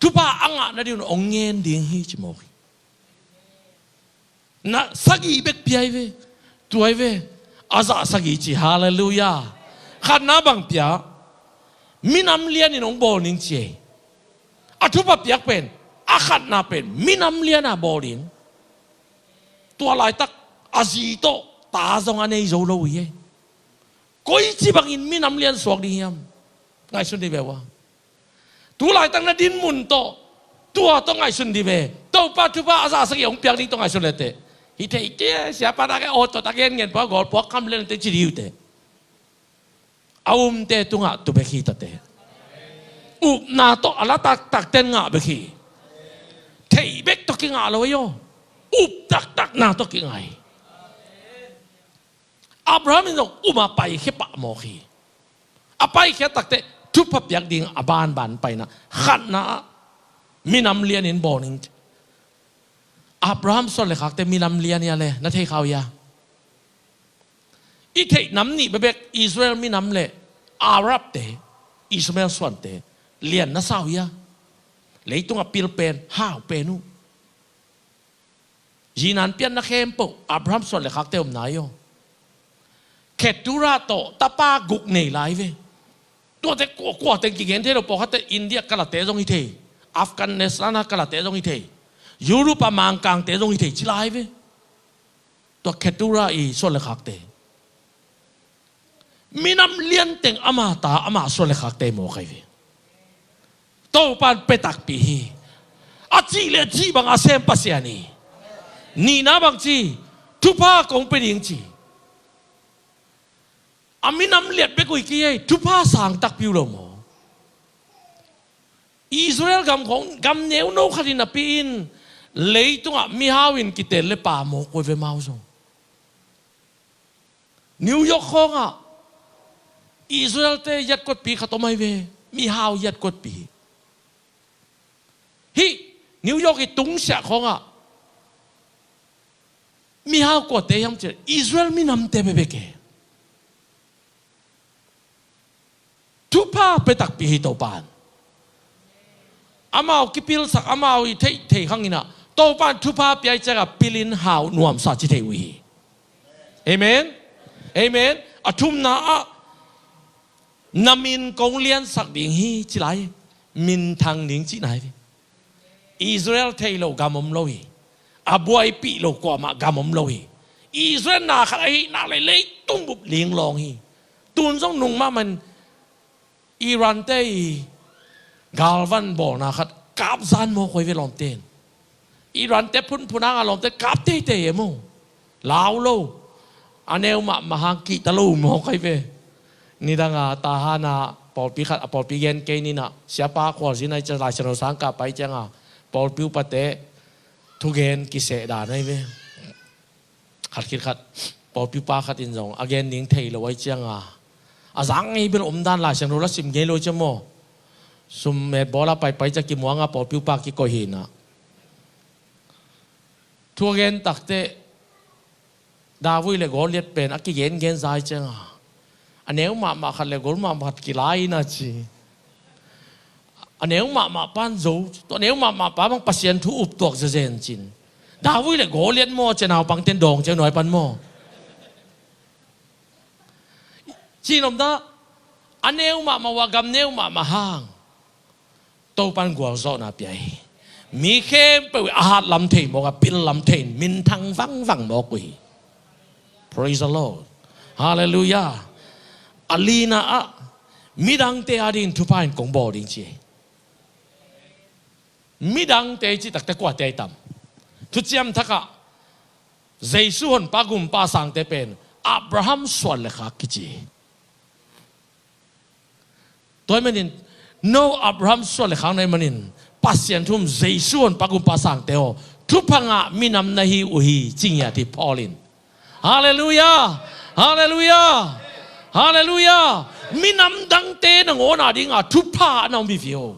thupha a ngah nadingun hong ngen ding hi ci mawk hi. Na sagih bek pia hi ve. Tua hi ve. A zah sagih ci, halleluiah. Khatna bang pia? Minam lianin hong bawl ning ci ei. A thupha piak pen, a khatna pen minam liana bawl ning. Tua laitak a zi tawh ta zong a nei zo lo uh hi ei. Koici bangin minam lian suak ding hiam? Ngaihsun dih ve ua. Tu laitak na dinmun tawh, tua tawh ngaihsun dih ve. Topa thupha a zah sagih hong piak ding tawh ngaihsun lete. Hi thei te, siapa tak e aw tawh tak e ngen pa gawl puak kham lente ci dih uh te. A umte tungah tu bek hi tate. Upna tawh a la taktak ten ngah bek hi. Theih bek tawh kingah lo hi aw. Up taktakna tawh kingah hi. Abraham in zong um a paikhia pah mawk hi. A paikhia takteh thupha piak ding a banban paina khatna ah minam lianin bawl ning. Abraham suan le khakte minam lian hi a le na thei kha uh hia? I theih nam nih bebek Israel minam le Arabte, Ishmael suante lian na sa uh hia? Leitungah pil pen hau pen uh. Zinan pianna khempeuh Abraham suan le khakte omna hi aw. Ketura tawh tapa guk nei lai ve. Tuate kua, kua teng kigen thei lo, pawlkhatte India kalate zong hi thei, Afghanistan a kalate zong hi thei, Europe a mangkangte zong hi thei ci lai ve. Tua Ketura i suan le khakte. Minam lianteng ama ta, ama suan le khakte mawk ahi ve. Topan pia takpi hi. A cih le cih bang a sem Pasian hi. Nihna bang ci, thupha kong pia ding ci. A minam liat bek uh hi kei ei, thupha sang takpi uh lo maw? Israel gam khong gam neuno khat in a pi in, leitungah mihau in kitel le pa mawk uh hi ve mau zong. New York khawngah Israel-te yatkuatpi khat om ahi ve, mihau yatkuatpi. Hih New York i tungsiah khawngah mihau kuate hiam cih leh Israel minamte bekbek e. Thupha pia takpi hi Topan. Amau kipilsak, amau i theih theih khang inah Topan thupha pia i ciangah pilin hau nuamsa ci thei uh hi. Amen. Amen. A thumna ah na min kong liansak ding hi ci lai. Minthang ding cihna hi. Israel thei lo gam om lo hi. A buaipih lo kuamah gam om lo hi. Israel na khat ahih nak leh leitung bup linglawng hi. Tun zong nung mahmah in Iran-te i galvan bawlna khat kapzan mawk uh hi ve lawmte in. Iran-te phunphun hanga lawmte kap teitei e maw. Lau lo. A neu mahmah hang kihta lo mawk ahi ve. Nidanga Tahan ah pawlpi khat, a pawlpi gen kei ninah, siapa khualzin ahi ciang Laisiangtho sangkah pai cianga pawlpi upate thugen kiseh dan ahi ve. Khat khit khat pawlpi upa khat in zong a gen ding thei lo ahi cianga, a zang ngei bel omdan Laisiangtho la sim ngei lo ahi ciang maw, sum metbawl a paipai ciang kimuanga pawlpi upa kikoih hinah. Thu a gen takteh David le Goliath pen a kigengen zai cianga, a neu mahmah khat le gol mahmah khat kilai ina ci. A neu mahmah pan zo, tua neu mahmah pa bang Pasian thu uptuak zezen cin. David le Goliath maw, cia naupangten dawng ciang nuai pan maw. Cin omdah, a neu mahmah uh a gam neu mahmah hang Topan gualzawhna pia hi. Mi khempeuh a hat lam thei mawk a, pil lam thei in minthang vangvang mawk uh hi. Praise the Lord. Hallelujah. A lina ah midangte adingin thupha in kong bawl ding ci hi. Midangte i cih takte kuate ahi tam? Thuciam Thakah Jesu honpa gumpa sangte pen Abraham suan le khak kici hi. Tua ahih manin No Abraham suan le khak na hih manin Pasian thu um, Jesu Honpa Gumpa sangte aw, thupha ngah minam na hi uh hi, ci ngiat hi Paul in. Halleluiah! Halleluiah! Halleluiah! Minam dangte nangawn a dinga thupha na om hi ve aw.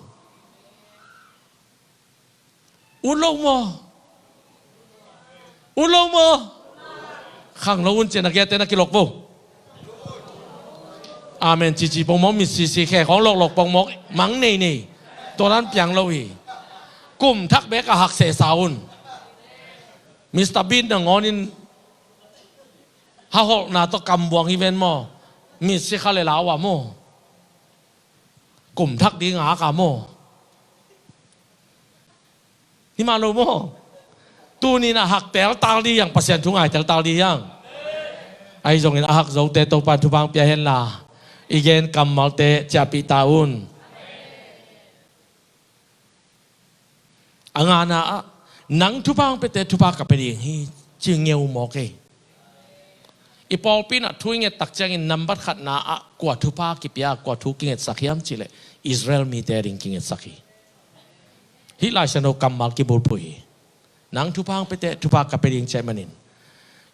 Ut lo maw? Ut lo maw? Khang lo un ci-in a kiate na kilok vo. Amen cici pongmawk, mit sisi khe khawng loklok pongmawk, mang nei nei. Tua dan piang lo hi. Kum thak bek a hak sehsa un. Mister Bean nangawn in haholhna tawh kambuang hi ven maw? Mit si kha le lau a maw? Kum thak ding a hak a maw? Hi mah lo maw? Tuni-in a hak teltal ding hi hang, Pasian thu ngai teltal ding hi hang. Ahi zongin a hak zote Topa'n thupha hong pia henla, i gen kammalte ciahpih ta un. A ngana ah, nang thupha hong piate thupha ka pia ding hi, ci ngeu mawk ei. I pawlpi in ah thu i nget tak ciangin nambat khatna ah kua thupha kipia, kua thu kingetsak hiam cih leh Israel mite ading kingetsak hi. Hih Lai Siangtho kammal kibulphuh hi. Nang thupha hong piate thupha ka pia ding, ci ahih manin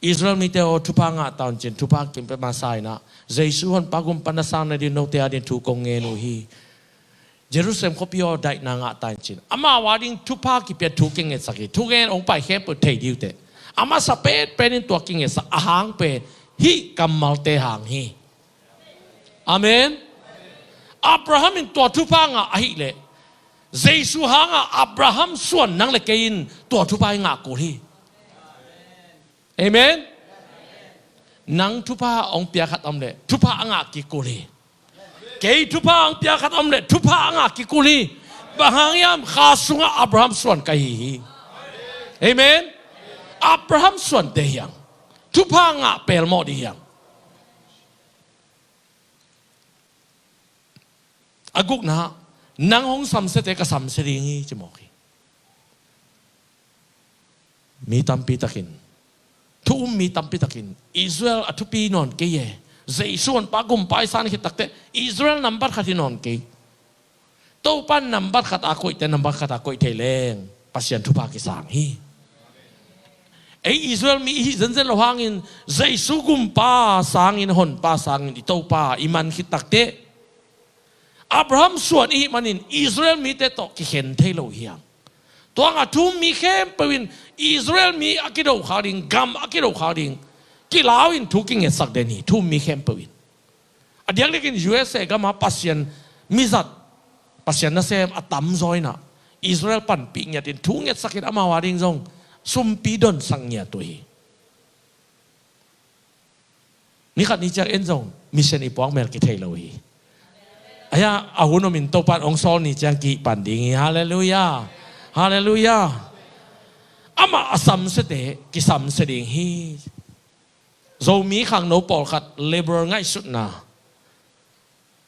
Israel mite aw, thupha ngah ta un ci-in thupha kipia masa in ah, Jesu Honpa Gumpa na sang nading note adingin thu kong ngen uh hi. Jerusalem khuapi aw, daihna ngah ta in, ci-in amau ading thupha kipia thu kingetsak hi. Thugen hong pai khempeuh thei ding uh teh. A masa penpen in tua kingetsak a hang pen hih kammalte hang hi. Amen. Abraham in tua thupha ngah ahih leh, Jesu hanga Abraham suan nang le kei in tua thupha i ngah kul hi. Amen. Nang thupha hong pia khat om leh thupha a ngah kik kul hi. Kei thupha hong pia khat om leh thupha a ngah kik kul hi. Bang hang hiam? Kha sungah Abraham suan ka hi hi. Amen. Abraham suante hi hang. Thupha ngah pelmawh ding hi hang. A gukna, nang hong samsiate ka samsia ding hi, ci mawk hi. Mi tampi takin, thu um mi tampi takin Israel a thupi nawn kei e. Jesu Honpa Gumpa i san khit takteh Israel nambat khat hi nawn kei. Topa'n nambat khat a koihte nambat khat a koih thei leng Pasian thupha kisang hi. Ei Israel mi i hih zenzen loh hangin Jesu Gumpa sangin, Honpa sangin i Topa i man khit takteh, Abraham suan i hih manin Israel mite tawh kikhen thei lo hi hang. Tua hangah thu um mi khempeuh in Israel mi a kidokhak ding, gam a kidokhak ding kilau in thu kingetsak den hi, thu um mi khempeuh in. A diakdiakin U S A gam ah Pasian mizat, Pasian nasem a tamzaw in ah Israel panpih ngiatin thu ngetsakin amau ading zong sumpi donsak ngiat uh hi. Ni khat ni ciang en zong mission i puak mel kithei lo hi. Ahi a, a hun omin Topa'n hong sawl ni ciang kihpan ding hi. Halleluiah. Halleluiah. Amah a samsiate kisamsia ding hi. Zomi khangno pawlkhat Liberal ngaihsutna,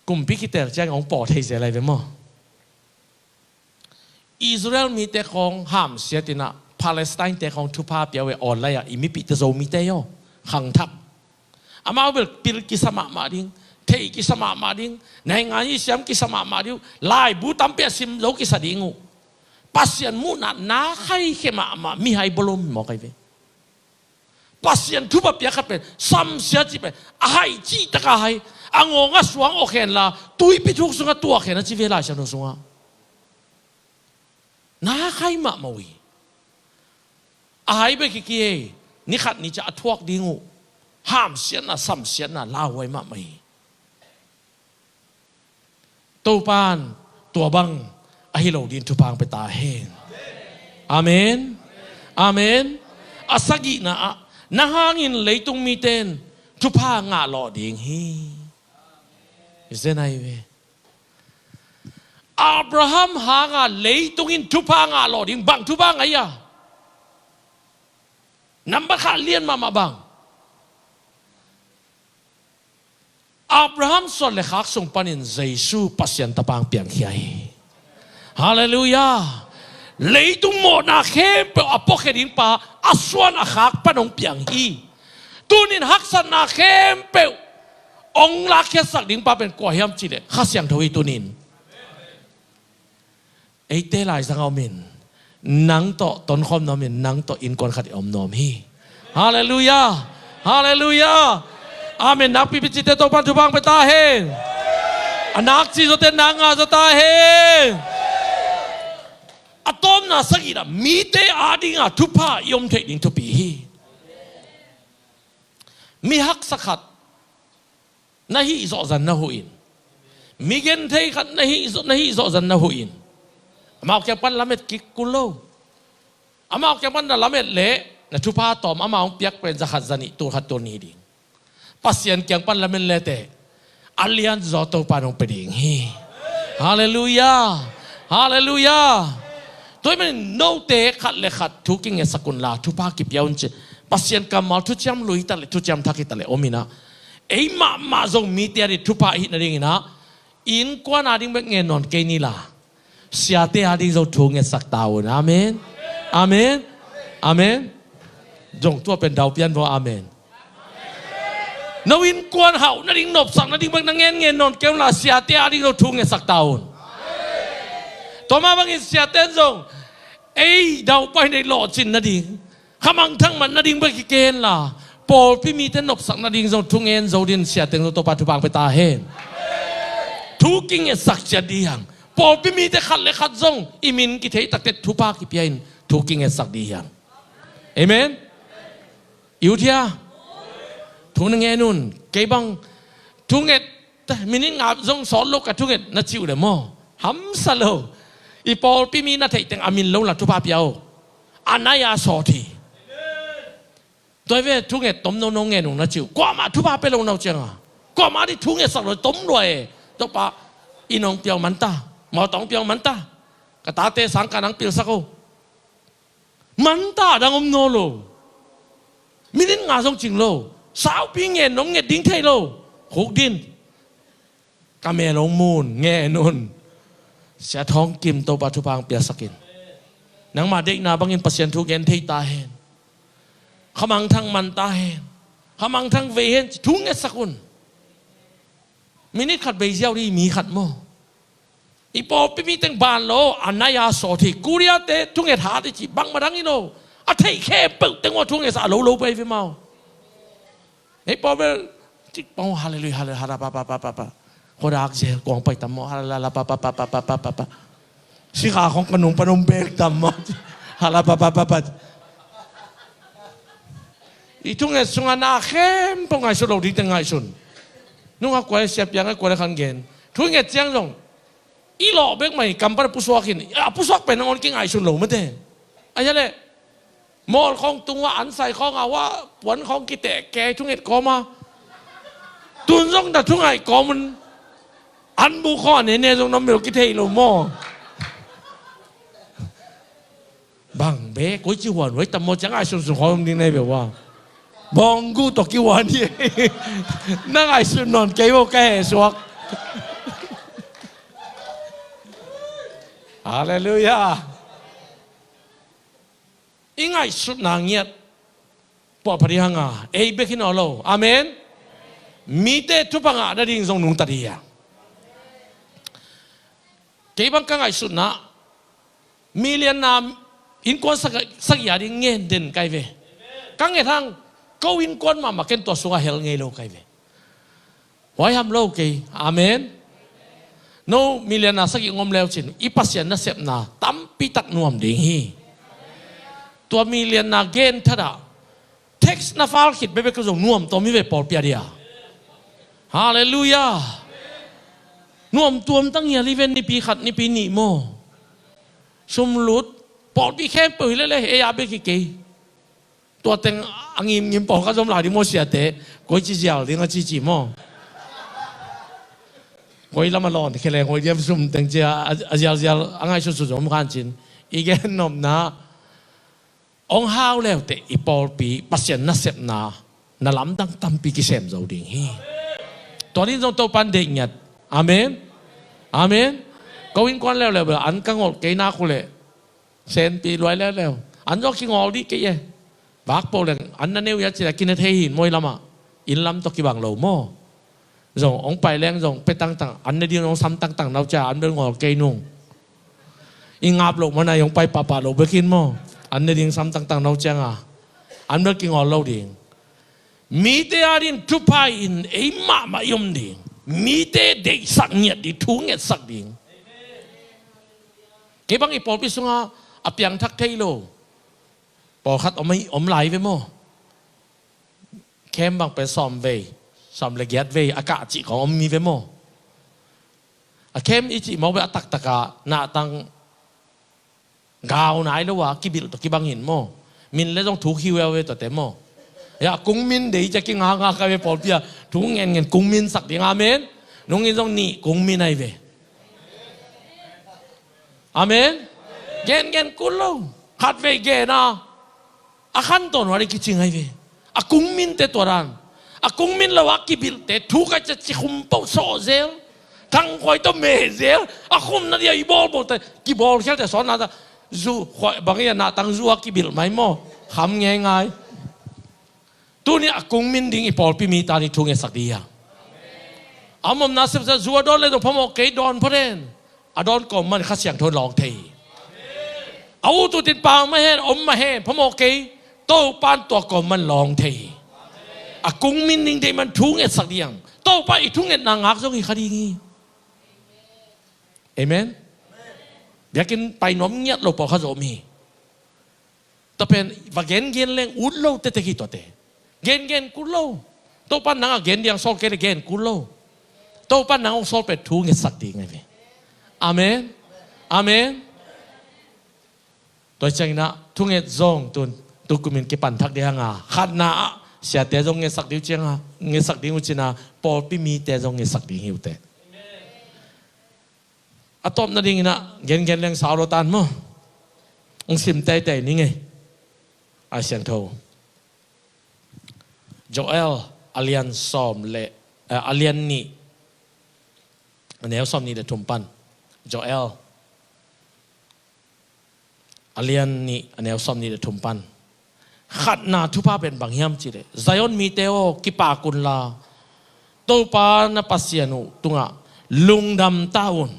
kumpi kitel ciang hong paw thei zel lai ve maw? Israel mite khawng hamsiat in ah Palestine-te khawng thupha pia uh e, online ah i mipihte Zomite aw, khangthak. Amau bel pil kisa mahmah ding, thei kisa mahmah ding, naingan i siam kisa mahmah ding uh, laibu tampi a sim zo kisa ding uh. Pasian muhna na khaikhia mahmah mihai bolom mawk ahi ve. Pasian thupha piak khat pen samsia cih pen a hai cih taka hai, a ngawng a suang awk henla tuipi thuk sungah tuak hen a ci ve Lai Siangtho sungah. Na khai mahmah uh hi. A hai bek hi kei, ni khat ni ciang a thuak ding uh hamsiatna, samsiatna lauhuai mahmah hi. Topa'n tua bang ahi lo dingin thupha hong pia ta hen. Amen. Amen. A sagihna ah, nang hangin leitung mite in thupha ngah lawh ding hi. Zen ahi ve. Abraham hanga leitung in thupha ngah lawh ding, bang thupha ngah hi a? Nambat khat lian mahmah bang? Abraham suan le khak sung panin Jesu Pasian Tapa hong piangkhia hi. Halleluiah. Leitung mawhna khempeuh a puakhia ding pa, a suan a khak pan hong piang hi. Tunin haksatna khempeuh hong lakkhiatsak ding pa pen kua hiam cih leh Kha Siangtho hi tunin. Eite laizang a om in, nang tawh tonkhawm nuam in, nang tawh innkuan khat i om nuam hi. Halleluiah. Halleluiah. Amen nakpipi cite Topan thupha hong pia ta hen. A nak ci zawte nak ngah zaw ta hen. A tawpna sagihna mite adinga thupha i om theih ding thupi hi. Mi haksa khat na hih zawhzan na huh in. Mi genthei khat na hih zawh, na hih zawhzan na huh in. Amau kiang pan lamet kik kul lo. Amau kiang pan na lamet leh na thupha tawm amau hong piak pen za khat za nih tul khat tul nih ding. Pasian kiang pan lamet leh teh a lian zaw Topa nong pia ding hi. Halleluiah. Halleluiah. Tua ahih manin note khat le khat thu kingetsak un la thupha kipia un ci. Pasian kammal thuciam lui hi ta leh thuciam thak hi ta leh om in ah, ei mahmah zong mite a ding thupha ahih nadingin ah, innkuan a ding bek ngen nawn kei ni la, siate a ding zong thu ngetsak ta un. Amen. Amen. Amen. Zong tua pen dau pian vaw amen. No innkuan hauh nading nopsak nading bek na ngen ngen nawn kei un la siate a ding zong thu ngetsak ta un. Tua mah bangin siate in zong ei daupai nei lawhcin nading, khamangthang man nading bek hi kei hen la, pawlpi mite nopsak nading zong thu ngen zo dingin siate in zong Topa thupha hong pia ta hen. Thu kingetsak ciat ding hi hang. Pawlpi mite khat le khat zong i min kithei takte thupha kipia in thu kingetsak ding hi hang. Amen. I ut hia? Thu na ngen un. Kei bang thunget, minit nga zong sawt lo ka thunget na ci uh leh maw, hamsa lo. I pawlpi mi na theih teng a min lo la thupha pia o. A nai a sawt hi. Tua hi ve, thunget tom nono ngen ung na ci uh. Kuamah thupha pia lo na uh cianga, kuamah ding thu ngetsak lo, tom lua e. Topa, inn hong pia uh manta, mawtaw hong pia uh manta, ka tate sangkah nang pilsak o. Manta dang om nawn lo. Minit nga zong cing lo. Saupi ngen nong nget ding thei lo. Khuk din. Ka mel hong mun, ngen un. Sia Thawng Kim, Topa thupha hong piasak in. Nangmah deihna bangin Pasian thu gen thei ta hen. Khamangthang man ta hen. Khamangthang vei hen, thu ngetsak un. Minit khat vei ziau ding mi khat maw. I pawlpi mi teng ban lo, a nai a sawt hi. Korea te thunget hat i ci, bangmah dang hi lo. A theih khempeuh teng uh a thungetsak a lo lo pai ve mau. Hei pawl bel cik pau, halleluiah, halleluiah, halleluiah, pa, pa, pa, pa, pa. Khodak zel kuang pai tam maw, halleluiah, pa, pa, pa, pa, pa, pa, pa, pa. Sikha khong ka nung pa nung bek tam maw. Halleluiah, pa, pa, pa, pa. I thunget sungah na khempeuh ngaihsut lo dingte ngaihsun. Nungah kua le siapiang a kua le khan gen. Thunget ciang zong i lawh bek mah hi, kam pan a pusuak in, a pusuak pen nangawn kingaihsun lo mate. A hia leh mawl khawng tung uh a, an sai khawng a uh a, puan khawng kiteh kei thunget kawm a. Tun zong na thungaih kawm un. An bu khawng a nene zong na mel kithei lo maw. Bang be, koi ci huan huai tam maw, ciang ai sunsun khawng om ding na hi be uh a. Bawnggu tawh kihuan hi. Na ngaihsun nawn kei uh ka heh suak. Halleluiah. I ngaihsutna ngiat puahpha ding hang a, ei bek hi nawn lo. Amen. Mite thupha ngah nading zong nungta ding hi a. Kei bang ka ngaihsutna, milianna innkuan sagih, sagih a ding ngen den kai ve. Ka nget hang, ko innkuan mahmah ken tua sungah hel ngei lo kai ve. Huai ham lo kei. Amen. No milianna sagih ngom leu cin, i Pasian nasepna tampitak nuam ding hi. Tua milianna gen thadah text na fal khit bekbek ka zong nuam tuam hi ve pawlpi a dia. Halleluiah. Nuam tuam tang hi a liven nipi khat nipi nih maw. Sum lut, pawlpi khempeuh hi lele, ei a bek hi kei. Tua teng a ngimngim pawlkhat zom lai ding maw siate, koi ci zial ding a cici maw. Koi lam a lawn khe leng, koi diam sum teng cia, a, a zialzial, a ngaihsutsun zom khan cin. I gen nopna, hong hau leuteh i pawlpi, Pasian nasepna, na lamdang tampi kisem zo ding hi. Tua ding zong Topan deih ngiat. Amen. Amen. Ko innkuan leuleu bel, an ka ngolh kei nak uh leh. Senpi luai leuleu. An zong kingawl dih kei e. Vak poh leng, an na neu ia cih leh kine thei hin mawi lamah. Inn lam tawh kibang lo maw. Zong, hong pai leng zong, pe tangtang, an ne ding hong sam tangtang nau cia, an bel ngawl kei nung. I ngap loh mana i hong pai pahpah loh bekin maw? An ne ding sam tangtang no cianga an bel kingawl lo ding. Mite adingin thupha in ei mahmah i om ding. Mite deihsak ngiat ding, thu ngetsak ding. Kei bang i pawlpi sunga a piangthak thei lo pawlkhat om, om lai ve maw? Khem bang pen sawm vei, sawm le giat vei a kah cih kong om mi ve maw? A khem i cih mawk ve, a taktaka nahtang gau nai lo a kibilh tawh kibang in maw? Min le zong thu khiu eo ve tuate maw? Ya, kungmin dei cia kinganga kai ve pawlpi a thu ngenngen kungmin sak ding. Amen. Nungin zong nih kungmin ai ve. Amen. Gen gen kul lo. Khat vei gen a, a khan tawn wari kicing ai ve. A kungminte tua dan. A kungmin lo a kibilhte thu kai cia cikhum poh sawh zel. Thangkhuai tawh meh zel. A khumna dia i bawlbawlte kibawlkhialte sawnna ta. Zu khuai bang ia nahtang zu a kibilh mai maw? Kham ngeingai. Tuni a kungmin ding i pawlpi mite ading thu ngetsak ding ia. A mawmna sepsa zu a dawn le zong phamawh kei, dawn pha den. A dawn kawm man Kha Siangtho in lawng thei hi. A ut utin pang mah hen, om mah hen, phamawh kei. Topan tua kawm man lawng thei hi. A kungmin ding deih man thu ngetsak ding. Topa i thungetna ngak zong hi kha ding hi. Amen. Biakinn pai nuam ngiat lo pawlkhat zong om hi. Tua pen va gengen leng ut lo tetek hi tuate. Gengen kul lo. Topa nang a gen diang sawl kei le gen kul lo. Topa nang hong sawl pen thu ngetsak ding ai ve. Amen. Amen. Tua ciangin ah thunget zong tun tukumin kipan thak ding hanga, khatna ah siate zong ngetsak ding uh cianga, ngetsak ding uh cina, pawlpi mite zong ngetsak ding hi uh teh. A tawpna dingin ah gengen leng sau lo tan maw? Hong sim teitei ning ei. A siangtho Joel a lian sawm le, eh, a lian nih, a neu sawm nih le thum pan. Joel a lian nih, a neu sawm nih le thum pan. Khatna thupha pen bang hiam cihleh, Zion mite aw, kipak unla, Topa na Pasian uh tungah lungdam ta un.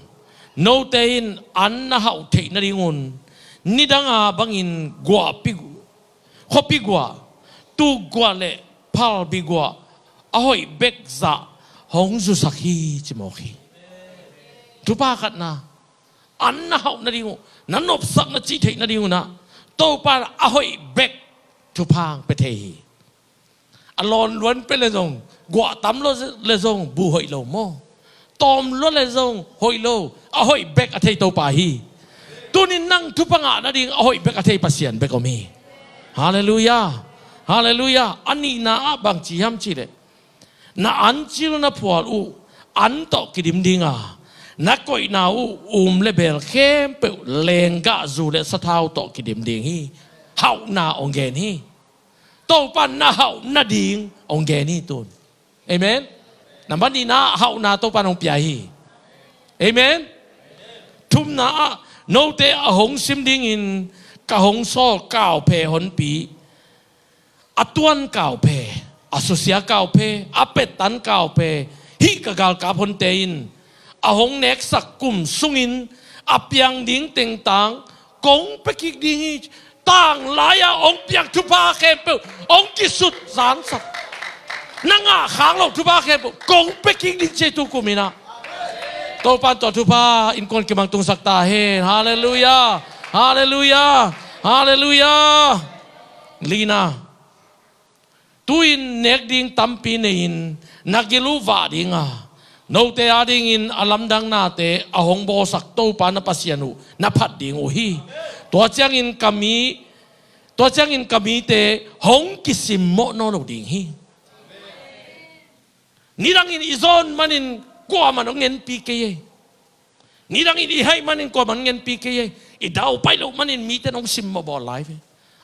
Note in an na hauh theih nadingun nidanga bangin guahpi, khuapi guah, tuk guah le phalbi guah a hoih bek zah hong zusak hi, ci mawk hi. Thupha khatna, an na hauh nading uh, na nopsak na cih theih nading uh nah, Topa a hoih bek thupha pia thei hi. A lawn luan pia le zong, guah tam lo le zong bu hoih lo maw? Tawm lua le zong hoih lo, a hoih bek a thei Topa hi. Tunin nang thupha ngah nading a hoih bek a thei Pasian bek om hi. Halleluiah. Halleluiah. A nihna ah bang ci hiam cihleh, na ancil na phual uh an tawh kidim dinga, na koihna uh um le beel khempeuh lenggahzu le sathau tawh kidim ding hi. Hauhna hong gen hi. Topa na hauh nading hong gen hi tun. Amen. Nambat nihna ah hauhna Topa in hong pia hi. Amen. Thumna ah note a hong sim dingin ka hong sawl kauphe honpi, a tuan kauphe, a susia kauphe, a pettan kauphe, hih ka galkap honte in a hong neksak kum sungin a piang ding tengtang kong pia kik ding hi. Tanglai-a hong piak thupha khempeuh hong kisut zansak, na ngah khak loh thupha khempeuh kong pia kik ding ci ei tukum in ah. Topa in tua thupha innkuan kimang tungsak ta hen. Halleluiah. Halleluiah. Halleluiah. Lina, tu-in nek ding tampi nei-in na gil uh vah dinga, note adingin a lamdang nate a hong bawlsak Topa na Pasian uh na phat ding uh hi. Tua ciangin ka mi, tua ciangin ka mite hong kisimmawh nawn lo ding hi. Nidangin i zawn manin kuaman hong ngenpi kei ei. Nidangin i haih manin kuaman ngenpi kei ei. I daupai loh manin mite in hong simmawh bawl lai ve.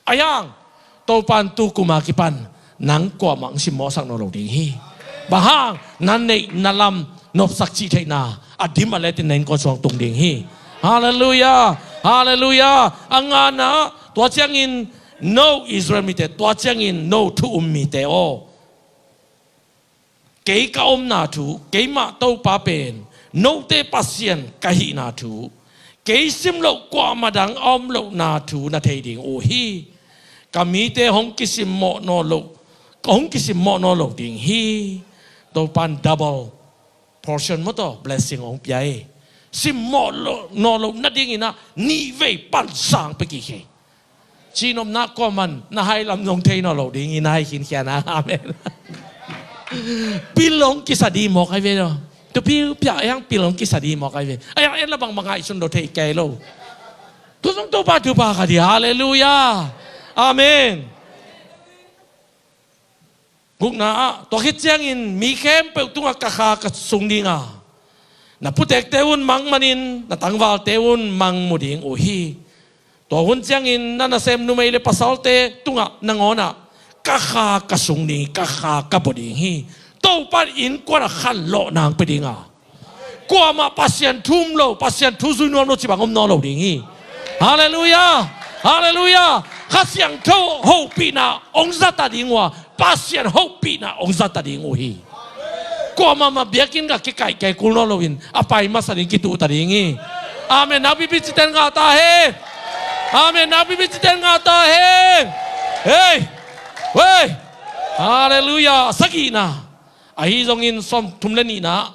Ahi hang Topa in tukum a kipan nang kuamah hong simmawhsak nawn lo ding hi. Bang hang, na neih na lam nopsak cih theihna a dim a letin na innkuan sungah tung ding hi. Halleluiah. Halleluiah. A ngana, tua ciangin no Israel mite, tua ciangin no thu um mite aw, kei ka omna thu, keimah Topa pen note Pasian ka hihna thu, Kei sim loh kuamah dang a om lohna thu na thei ding uh hi. Ka mite hong kisimmawh nawn lo, hong kisimmawh nawn lo ding hi. Topa'n double portion maw, tawh blessing hong pia hi. Simmawh lo, nawn loh nadingin ah nih vei pan sang pia kik hi. Cihnopna, kuaman na hai lam zong thei nawn lo ding hi, na hai khinkhian a. Amen. Pil hong kisa ding mawk ai ve lo. Tua piu piak hiang pil hong kisa ding mawk ai ve. Ai hiang en la bangbang ngaihsun lo thei kei lo. Tua zong Topa thupha kha ding. Halleluiah. Amen. Gukna ah, tua khit ciangin mi khempeuh tungah ka Kha ka sung ding a, na putekte un mang manin na tangvalte un mang mu ding uh hi. Tua hun ciangin na nasem numei le pasalte tungah nangawn ah ka Kha ka sung ding hi, ka Kha ka bua ding hi. Topa'n innkuan ah khanlawhna hong pia ding a, kuamah Pasian thu um lo, Pasian thu zui nuam lo cih bang om nawn lo ding hi. Halleluiah. Halleluiah. Kha Siangtho hopihna hong za ta ding uh a, Pasian hopihna hong za ta ding uh hi. Kuamah mah biakinn gah kikaih kei kul nawn loin a pai masa ding kituh ta ding hi. Amen. Nakpi pi cih teng ngah ta hen. Amen. Nakpi pi cih teng ngah ta hen. Hei. Hei. Halleluiah. Sagihna, ahi zongin sawmthum le nihna,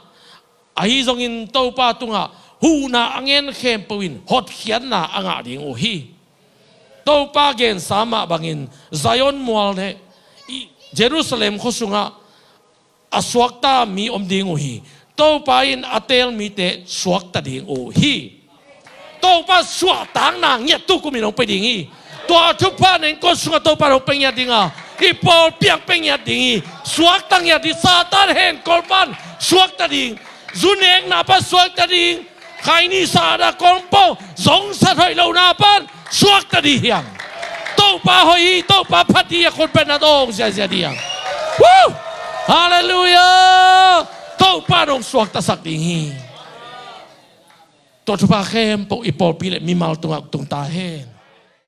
ahi zongin Topa tungah huhna a ngen khempeuh in hotkhiatna a ngah ding uh hi. Topa gensa mah bangin Zion mual le i Jerusalem khua sungah a suakta mi om ding uh hi. Topa in a teel mite suakta ding uh hi. Topa suahtakna ngiat tukum in hong pia ding hi. Tua thupha na innkuan sungah Topa in hong pia ngiat ding a, i pawlpi ah pia ngiat ding hi. Suakta ngiat ding, Satan henkol pan suakta ding, zu nekna pan suakta ding, khaini sahna kongpau zong sat hoih lohna pan suakta ding hi hang. Topa hoih hi, Topa phat hi, a khutbetna tawh hong ziahziah ding hi hang. Woo! Halleluiah. Topa in hong suaktasak ding hi. Tua thupha khempeuh i pawlpi le mimal tungah tung ta hen.